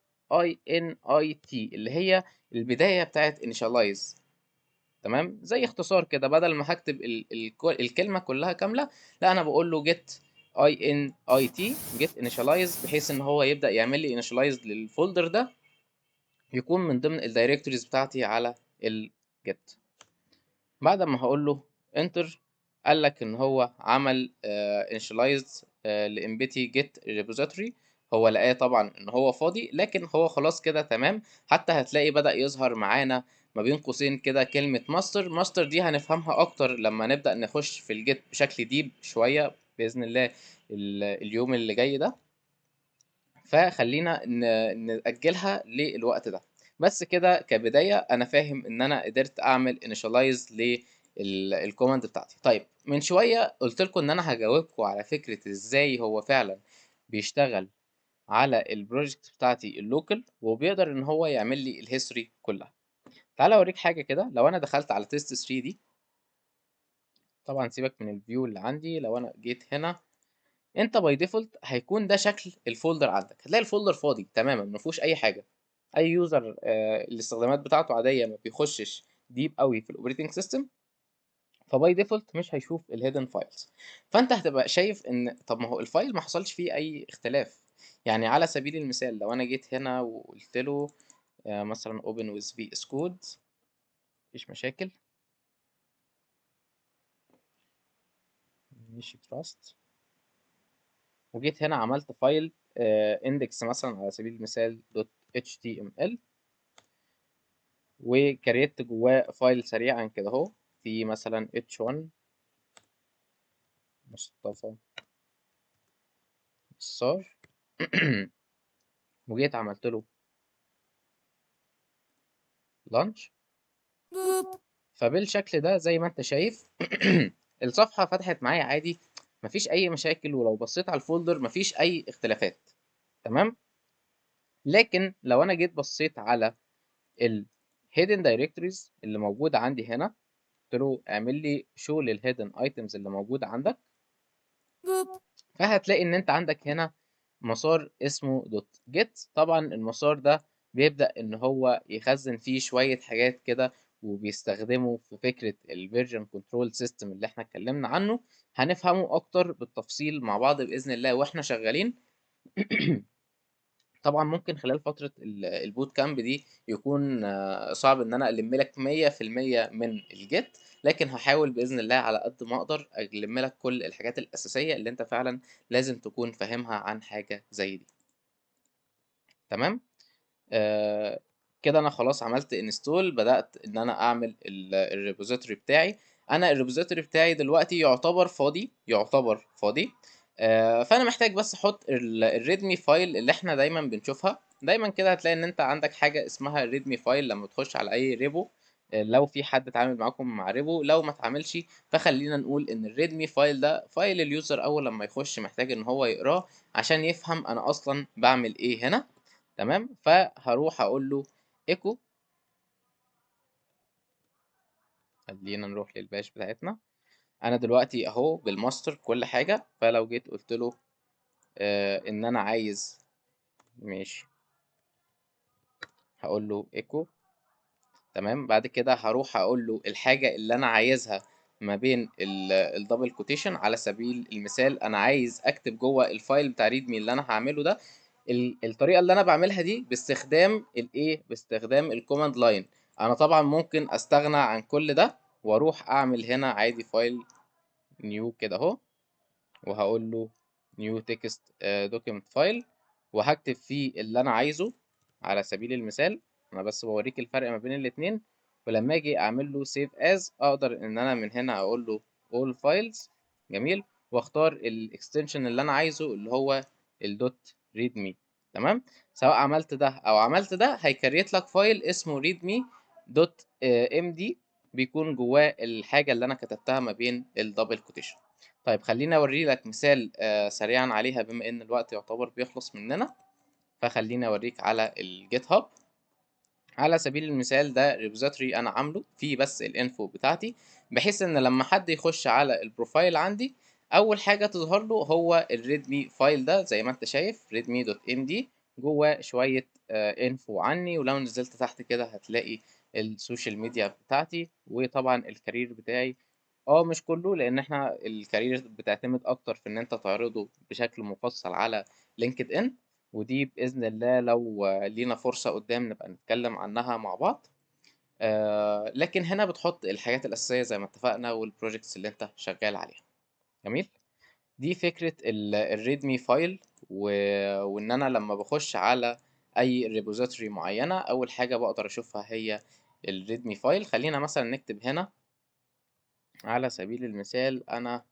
init اللي هي البداية بتاعت initialize. تمام، زي اختصار كده، بدل ما هكتب الكلمة كلها كاملة، لا انا بقول له git init git initialize، بحيث ان هو يبدأ يعمل لي initialize لل folder ده يكون من ضمن ال directories بتاعتي على ال git. بعد ما هقول له enter، قال لك ان هو عمل initialize ل empty git repository. هو لقاه طبعا ان هو فاضي، لكن هو خلاص كده تمام. حتى هتلاقي بدأ يظهر معانا ما بين قوسين كده كلمة master. master دي هنفهمها اكتر لما نبدأ نخش في ال Git بشكل deep شوية بإذن الله اليوم اللي جاي ده، فخلينا نأجلها للوقت ده. بس كده كبداية انا فاهم ان انا قدرت اعمل initialize لل command بتاعتي. طيب من شوية قلت لكم ان انا هجاوبكم على فكرة ازاي هو فعلا بيشتغل على ال project بتاعتي ال local وبيقدر ان هو يعمل لي ال history كلها. تعالى اوريك حاجة كده. لو انا دخلت على test 3 دي، طبعا سيبك من ال view اللي عندي، لو انا جيت هنا انت by default هيكون ده شكل ال folder عندك. هتلاقي ال folder فاضي تماما، ما فيهوش اي حاجه. اي user الاستخدامات بتاعته عاديه، ما بيخشش deep قوي في ال operating system، ف by default مش هيشوف ال hidden files. فانت هتبقى شايف ان طب ما هو ال file ما حصلش فيه اي اختلاف. يعني على سبيل المثال لو انا جيت هنا وقلت له مثلا open with VS Code، مفيش مشاكل، ماشي trust، وجيت هنا عملت file index مثلا على سبيل المثال dot html، و create جواه file سريعا كده اهو في مثلا h1 مصطفى نصار وجيت عملت له launch. فبالشكل ده زي ما انت شايف الصفحة فتحت معايا عادي، مفيش أي مشاكل، ولو بصيت على ال folder مفيش أي اختلافات. تمام. لكن لو أنا جيت بصيت على ال hidden directories اللي موجودة عندي هنا، قلت له اعمل لي show لل hidden items اللي موجودة عندك، فهتلاقي إن أنت عندك هنا مسار اسمه dot git. طبعا المسار ده بيبدأ إن هو يخزن فيه شوية حاجات كده، وبيستخدمه في فكرة ال version control system اللي احنا اتكلمنا عنه. هنفهمه أكتر بالتفصيل مع بعض بإذن الله وإحنا شغالين. طبعا ممكن خلال فترة ال boot camp دي يكون صعب إن أنا ألم لك مية في المية من ال Git، لكن هحاول بإذن الله على قد ما أقدر ألم لك كل الحاجات الأساسية اللي أنت فعلا لازم تكون فاهمها عن حاجة زي دي. تمام؟ كده أنا خلاص عملت install، بدأت إن أنا أعمل ال repository بتاعي. أنا ال repository بتاعي دلوقتي يعتبر فاضي، يعتبر فاضي. فأنا محتاج بس أحط ال README file اللي إحنا دايماً بنشوفها. دايما كده هتلاقي ان انت عندك حاجة اسمها README file لما تخش على اي repo، لو في حد اتعامل معاكم مع repo، لو ما اتعاملش فخلينا نقول ان ال README file ده file ال user اول لما يخش محتاج ان هو يقراه عشان يفهم انا اصلا بعمل ايه هنا. تمام، فهروح اقول له echo، خلينا نروح لل bash بتاعتنا. انا دلوقتي اهو بالماستر كل حاجة، فلو جيت قلت له ان انا عايز ماشي، هقول له echo. تمام، بعد كده هروح اقول له الحاجة اللي انا عايزها ما بين ال double quotation. على سبيل المثال انا عايز اكتب جوه ال file بتاع README اللي انا هعمله ده الطريقة اللي انا بعملها دي باستخدام الايه، باستخدام ال command line. انا طبعا ممكن استغنى عن كل ده واروح اعمل هنا عادي file new كده اهو، وهقول له new text document file، وهكتب فيه اللي انا عايزه. على سبيل المثال انا بس بوريك الفرق ما بين الاتنين. ولما اجي اعمل له save as اقدر ان انا من هنا اقول له all files، جميل، واختار ال extension اللي انا عايزه اللي هو ال dot readme. تمام، سواء عملت ده او عملت ده هي create لك file اسمه readme dot md بيكون جواه الحاجة اللي انا كتبتها ما بين ال double quotation. طيب خليني اوري لك مثال سريعا عليها بما ان الوقت يعتبر بيخلص مننا، فخليني اوريك على ال GitHub. على سبيل المثال ده repository انا عامله فيه بس ال info بتاعتي، بحيث ان لما حد يخش على ال profile عندي اول حاجة تظهر له هو ال README file ده زي ما انت شايف readme dot md جوه شوية info عني. ولو نزلت تحت كده هتلاقي ال social media بتاعتي، وطبعا ال career بتاعي، مش كله لان احنا ال career بتعتمد اكتر في ان انت تعرضه بشكل مفصل على LinkedIn، ودي باذن الله لو لينا فرصة قدام نبقى نتكلم عنها مع بعض. لكن هنا بتحط الحاجات الاساسية زي ما اتفقنا وال projects اللي انت شغال عليها. جميل، دي فكرة ال README file، وان انا لما بخش على اي repository معينة اول حاجة بقدر اشوفها هي ال README file. خلينا مثلا نكتب هنا على سبيل المثال، انا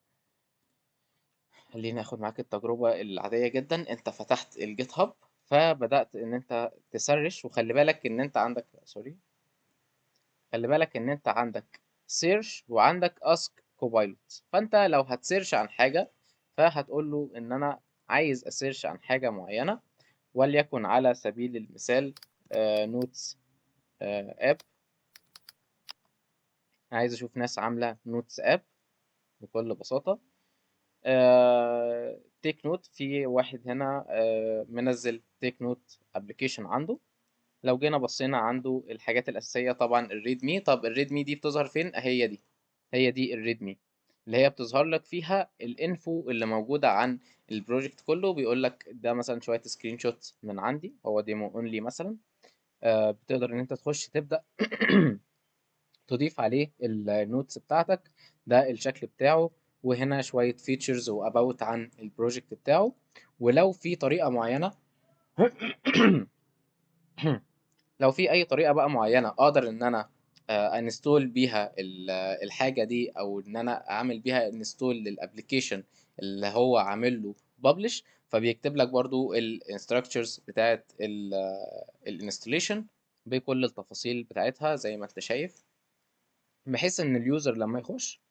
خليني اخد معاك التجربة العادية جدا. انت فتحت ال GitHub فبدأت ان انت ت search، وخلي بالك ان انت عندك sorry، خلي بالك ان انت عندك search وعندك ask Copilot. فانت لو هت search عن حاجة فهتقول له ان انا عايز ا search عن حاجة معينة، وليكن على سبيل المثال notes app، عايز اشوف ناس عاملة notes app بكل بساطة. take note، في واحد هنا منزل take note application عنده. لو جينا بصينا عنده الحاجات الأساسية طبعا ال README. طب ال README دي بتظهر فين؟ هي دي، هي دي ال README اللي هي بتظهر لك فيها ال info اللي موجودة عن ال project كله. بيقول لك ده مثلا شوية screenshot من عندي، هو demo only مثلا. بتقدر ان انت تخش تبدأ تضيف عليه ال notes بتاعتك، ده الشكل بتاعه، وهنا شوية features و about عن ال project بتاعه. ولو في طريقة معينة لو في أي طريقة بقى معينة أقدر إن أنا install بيها الحاجة دي، أو إن أنا أعمل بيها install لل application اللي هو عامل له publish، فبيكتب لك برضو ال instructions بتاعت ال installation بكل التفاصيل بتاعتها زي ما انت شايف، بحيث ان ال user لما يخش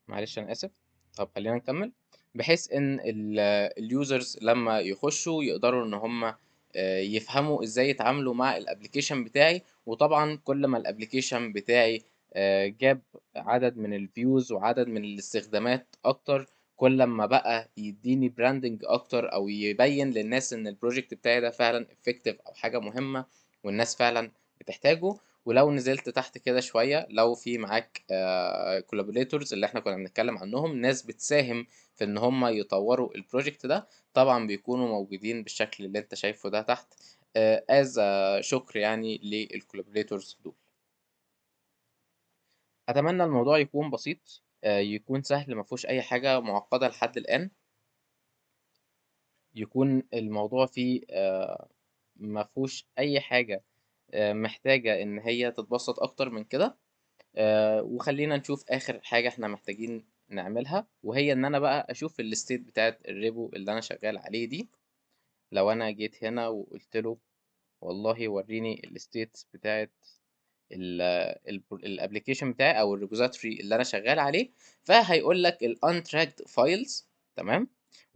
معلش انا اسف. طب خلينا نكمل، بحيث ان ال users لما يخشوا يقدروا ان هم يفهموا ازاي يتعاملوا مع ال application بتاعي. وطبعا كل ما ال application بتاعي جاب عدد من ال views وعدد من الاستخدامات اكتر، كل ما بقى يديني branding اكتر، او يبين للناس ان ال project بتاعي ده فعلا effective او حاجة مهمة والناس فعلا بتحتاجه. ولو نزلت تحت كده شوية، لو في معاك collaborators اللي احنا كنا بنتكلم عنهم، ناس بتساهم في ان هم يطوروا ال project ده، طبعا بيكونوا موجودين بالشكل اللي انت شايفه ده تحت، as شكر لل collaborators دول. اتمنى الموضوع يكون بسيط، يكون سهل، ما فيهوش اي حاجة معقدة لحد الآن. يكون الموضوع فيه ما فيهوش أي حاجة محتاجة إن هي تتبسط أكتر من كده. وخلّينا نشوف آخر حاجة إحنا محتاجين نعملها، وهي إن أنا بقى أشوف الstate بتاعة الrepo اللي أنا شغال عليه دي. لو أنا جيت هنا وقُلت له والله ورّيني الstate بتاعة ال الب الapplication بتاعي أو الrepository اللي أنا شغال عليه، فهيقول لك الuntracked files. تمام،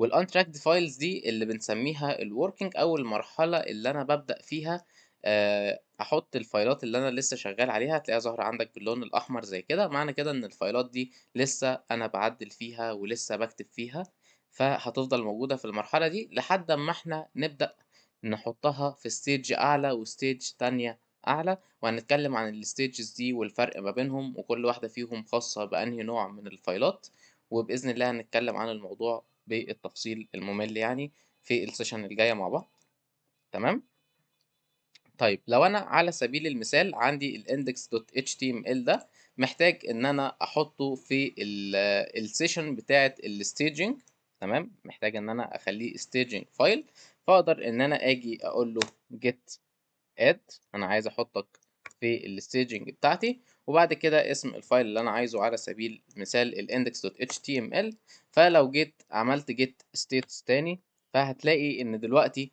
والuntracked files دي اللي بنسميها الworking أو المرحلة اللي أنا بابدأ فيها أحط الفايلات اللي أنا لسه شغال عليها، هتلاقيها ظاهرة عندك باللون الأحمر زي كده، معنى كده إن الفايلات دي لسه أنا باعدّل فيها ولسه باكتب فيها، فهتفضل موجودة في المرحلة دي لحد أمّا إحنا نبدأ نحطها في stage أعلى وstage تانية أعلى، وهنتكلم عن الstages دي والفرق ما بينهم، وكل واحدة فيهم خاصة بأنهي نوع من الفايلات، وبإذن الله هنتكلم عن الموضوع بالتفصيل الممل يعني في الsession الجاية مع بعض. تمام؟ طيب لو أنا على سبيل المثال عندي الindex.html ده محتاج إن أنا أحطه في الsession بتاعة الstaging. تمام، محتاج إن أنا أخلّيه staging file، فأقدر إن أنا آجي أقول له git add، أنا عايز أحطك في الstaging بتاعتي، وبعد كده اسم الfile اللي أنا عايزه على سبيل المثال الindex.html. فلو جيت عملت git status تاني، فهتلاقي إن دلوقتي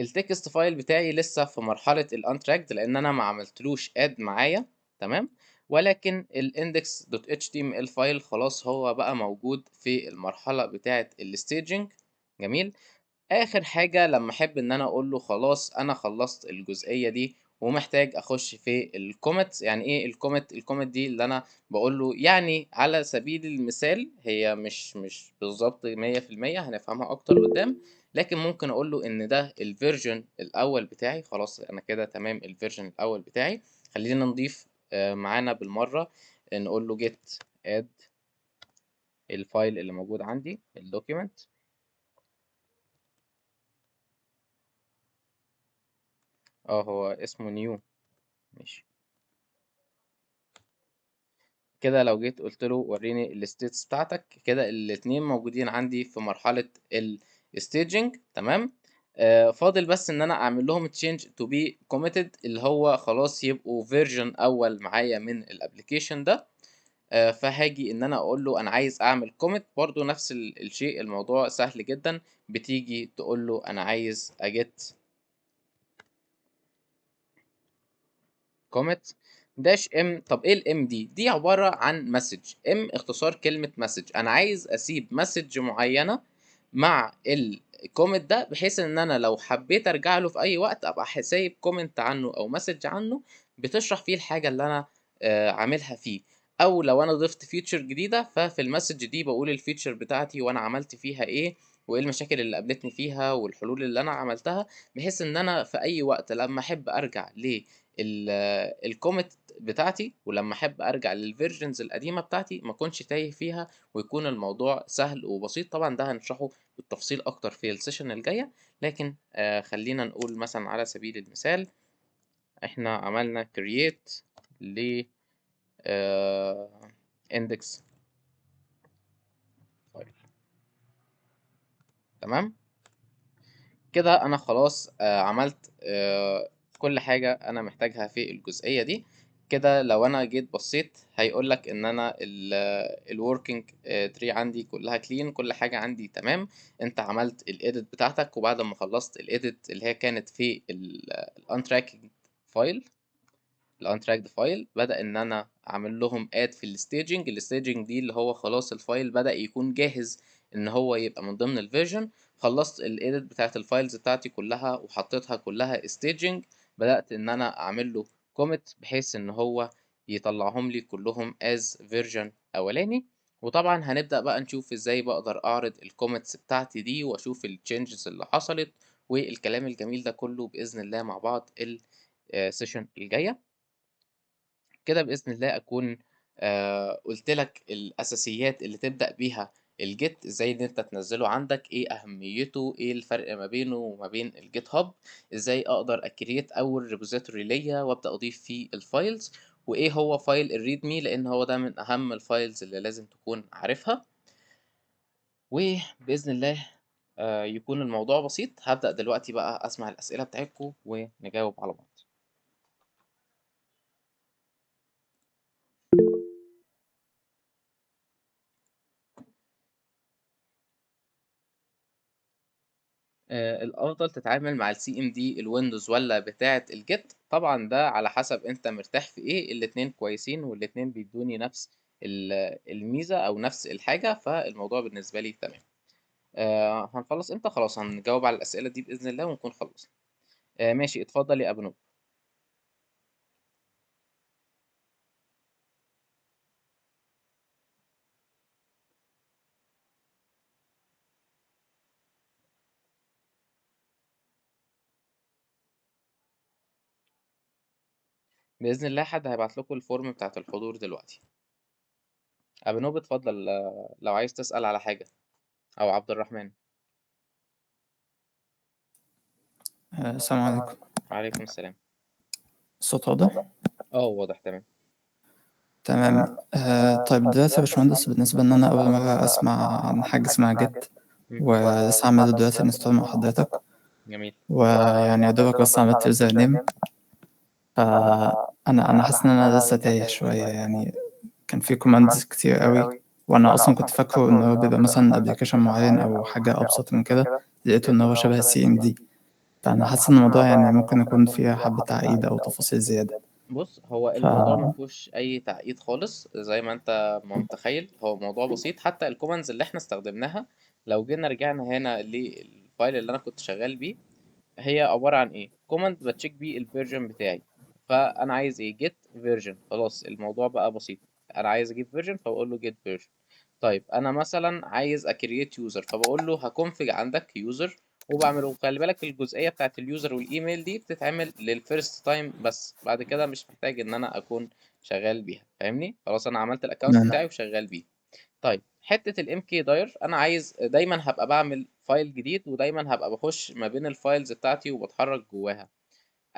الtext file بتاعي لسه في مرحلة الuntracked لأن أنا ما عملتلوش add معايا. تمام، ولكن الindex.html file خلاص هو بقى موجود في المرحلة بتاعة الstaging. جميل. آخر حاجة لما أحب إن أنا أقول له خلاص أنا خلصت الجزئية دي ومحتاج أخش في الcommit. يعني إيه الcommit؟ الcommit دي اللي أنا باقول له يعني على سبيل المثال، هي مش بالضبط 100%، هنفهمها أكتر قدّام، لكن ممكن أقول له إن ده الversion الأول بتاعي، خلاص أنا كده تمام الversion الأول بتاعي. خلّينا نضيف معانا بالمرّة، نقول له git add الfile اللي موجود عندي الdocument. هو اسمه new، ماشي. كده لو جيت قُلت له ورّيني الstatus بتاعتك، كده الاتنين موجودين عندي في مرحلة الstaging. تمام، فاضل بس إن أنا أعمل لهم change to be committed، اللي هو خلاص يبقوا version أول معايا من الapplication ده. فهاجي إن أنا أقول له أنا عايز أعمل commit، برضه نفس الشيء، الموضوع سهل جدًا، بتيجي تقول له أنا عايز أgit commit dash m. طب إيه الm دي؟ دي عبارة عن message، m اختصار كلمة message، أنا عايز أسيب message معينة مع الcommit ده، بحيث إن أنا لو حبيت أرجع له في أي وقت أبقى سايب comment عنه أو message عنه بتشرح فيه الحاجة اللي أنا عاملها فيه، أو لو أنا ضِفت feature جديدة ففي الmessage دي باقول الfeature بتاعتي وأنا عملت فيها إيه، وإيه المشاكل اللي قابلتني فيها والحلول اللي أنا عملتها، بحيث إن أنا في أي وقت لمّا أحب أرجع الcommit بتاعتي، ولمّا أحب أرجع للversions القديمة بتاعتي ما أكونش تايه فيها، ويكون الموضوع سهل وبسيط. طبعًا ده هنشرحه بالتفصيل أكتر في الsession الجاية، لكن خلّينا نقول مثلًا على سبيل المثال إحنا عملنا create ل index file. تمام؟ كده أنا خلاص عملت كل حاجة أنا محتاجها في الجزئية دي. كده لو أنا جيت بصيت هيقول لك إن أنا الworking tree عندي كلها clean، كل حاجة عندي تمام. أنت عملت الedit بتاعتك، وبعد ما خلصت الedit اللي هي كانت في الuntracked file، الuntracked file بدأ إن أنا أعمل لهم add في الstaging. الstaging دي اللي هو خلاص الfile بدأ يكون جاهز إن هو يبقى من ضمن الversion. خلصت الedit بتاعة الfiles بتاعتي كلها وحطيتها كلها staging، بدأت إن أنا أعمل له commit بحيث إن هو يطلعهم لي كلهم as version أولاني. وطبعًا هنبدأ بقى نشوف إزاي باقدر أعرض الcommits بتاعتي دي وأشوف الchanges اللي حصلت والكلام الجميل ده كله بإذن الله مع بعض ال session الجاية. كده بإذن الله أكون قُلت لك الأساسيات اللي تبدأ بيها الGit، إزاي إن أنت تنزّله عندك، إيه أهميته، إيه الفرق ما بينه وما بين الGitHub، إزاي أقدر أcreate أول repository ليّا وأبدأ أضيف فيه الfiles، وإيه هو file الreadme لإن هو ده من أهم الfiles اللي لازم تكون عارفها. وبإذن الله يكون الموضوع بسيط. هبدأ دلوقتي بقى أسمع الأسئلة بتاعتكم ونجاوب على بعض. الافضل تتعامل مع ال CMD ال Windows ولا بتاعه ال Git؟ طبعا ده على حسب انت مرتاح في ايه، الاتنين كويسين والاتنين بيدوني نفس الميزة او نفس الحاجة، فالموضوع بالنسبة لي تمام. هنخلص امتى؟ خلاص هنجاوب على الاسئلة دي باذن الله ونكون خلصنا. ماشي، اتفضل يا ابو نوب. باذن الله حد هيبعت لكم ال form بتاعت الحضور دلوقتي. ابو نوب اتفضل، لو عايز تسال على حاجة، او عبد الرحمن. السلام عليكم. وعليكم السلام. الصوت واضح؟ واضح تمام. تمام. طيب دلوقتي يا باشمهندس، بالنسبة إن أنا أول مرة أسمع عن حاجة اسمها Git، ولسه عامل دلوقتي install مع حضرتك. جميل. ويعني يا دوبك بس عملت username، فأنا حاسس إن أنا لسه تايه شوية، كان في commands كتير قوي، وأنا أصلاً كنت فاكره إن هو بيبقى مثلاً application معين أو حاجة أبسط من كده، لقيته إن هو شبه ال CMD، فأنا حاسس إن الموضوع ممكن يكون فيه حبة تعقيد أو تفاصيل زيادة. هو الموضوع ما فيهوش أي تعقيد خالص زي ما أنت ما متخيل، هو موضوع بسيط. حتى ال commands اللي إحنا استخدمناها لو جينا رجعنا هنا لل file اللي أنا كنت شغال بيه، هي عبارة عن إيه؟ command ب check بيه ال version بتاعي، فأنا عايز إيه؟ git version. خلاص الموضوع بقى بسيط، أنا عايز أجيب version فبقول له git version. طيب أنا مثلاً عايز أ create user، فبقول له ه config عندك user وبعمله. خلي بالك الجزئية بتاعت ال user وال email دي بتتعمل لل first time بس، بعد كده مش محتاج إن أنا أكون شغال بيها، فاهمني؟ خلاص أنا عملت ال account بتاعي وشغال بيه. طيب حتة ال mkdir، أنا عايز دايماً هبقى بعمل file جديد، ودايماً هبقى بخش ما بين ال files بتاعتي وبتحرك جواها.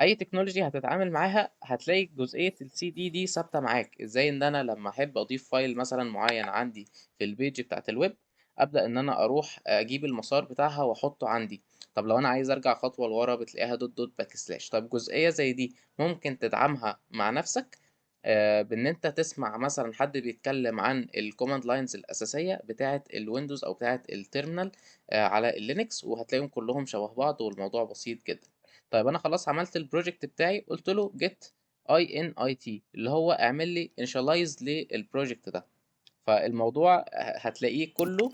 أي technology هتتعامل معاها هتلاقي جزئية السي دي دي ثابتة معاك. إزاي إن أنا لما أحب أضيف file مثلاً معين عندي في ال page بتاعت الويب، أبدأ إن أنا أروح أجيب المسار بتاعها وأحطه عندي. طب لو أنا عايز أرجع خطوة لورا بتلاقيها dot dot backslash. طب جزئية زي دي ممكن تدعمها مع نفسك، بإن أنت تسمع مثلاً حد بيتكلم عن ال command lines الأساسية بتاعة ال Windows أو بتاعة ال terminal، على ال Linux، وهتلاقيهم كلهم شبه بعض والموضوع بسيط جداً. طيب أنا خلاص عملت ال project بتاعي، قلت له git init اللي هو اعمل لي initialize لل project ده. فالموضوع هتلاقيه كله،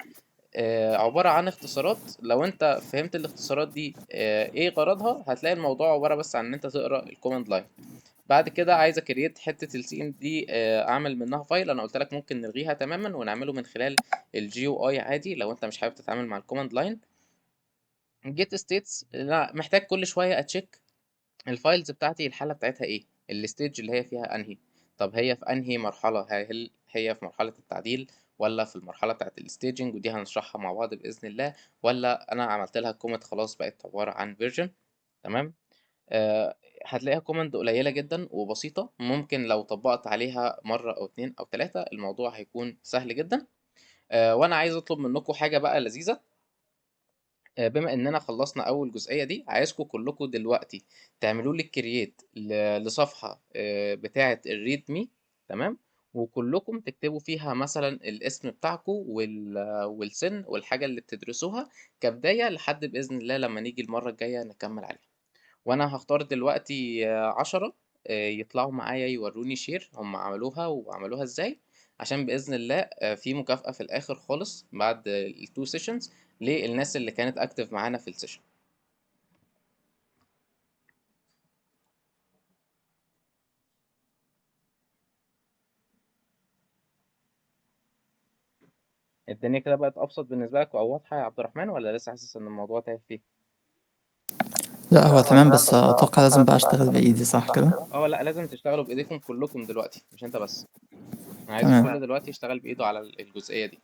عبارة عن اختصارات. لو انت فهمت الاختصارات دي، ايه غرضها، هتلاقي الموضوع عبارة بس عن ان انت تقرأ ال command line. بعد كده عايز ا create حتة ال CMD، اعمل منها file. انا قلت لك ممكن نلغيها تماما ونعمله من خلال ال GUI عادي لو انت مش حابب تتعامل مع ال command line. git status، لا محتاج كل شوية ا check ال files بتاعتي الحالة بتاعتها ايه، ال stage اللي هي فيها انهي، طب هي في انهي مرحلة، هل هي في مرحلة التعديل ولا في المرحلة بتاعت ال staging، ودي هنشرحها مع بعض بإذن الله، ولا أنا عملت لها commit خلاص بقت عبارة عن version. تمام. هتلاقيها command قليلة جدا وبسيطة، ممكن لو طبقت عليها مرة أو اتنين أو تلاتة الموضوع هيكون سهل جدا. وأنا عايز أطلب منكم حاجة بقى لذيذة. بما إننا خلصنا أول جزئية دي، عايزكم كلكم دلوقتي تعملوا لي create لصفحة، بتاعة ال README، تمام، وكلكم تكتبوا فيها مثلا الاسم بتاعكم والسن والحاجة اللي بتدرسوها كبداية، لحد بإذن الله لما نيجي المرة الجاية نكمل عليها. وأنا هختار دلوقتي، 10، يطلعوا معايا يوروني share هم عملوها وعملوها إزاي، عشان بإذن الله، في مكافأة في الآخر خالص بعد ال 2 sessions للناس اللي كانت active معانا في ال session. الدنيا كده بقت أبسط بالنسبة لك أو واضحة يا عبد الرحمن، ولا لسه حاسس إن الموضوع تايه فيه؟ لا هو تمام، بس أتوقع لازم بقى أشتغل بإيدي صح كده؟ لا لازم تشتغلوا بإيديكم كلكم دلوقتي، مش أنت بس. أنا عايز الكل دلوقتي يشتغل بإيده على الجزئية دي.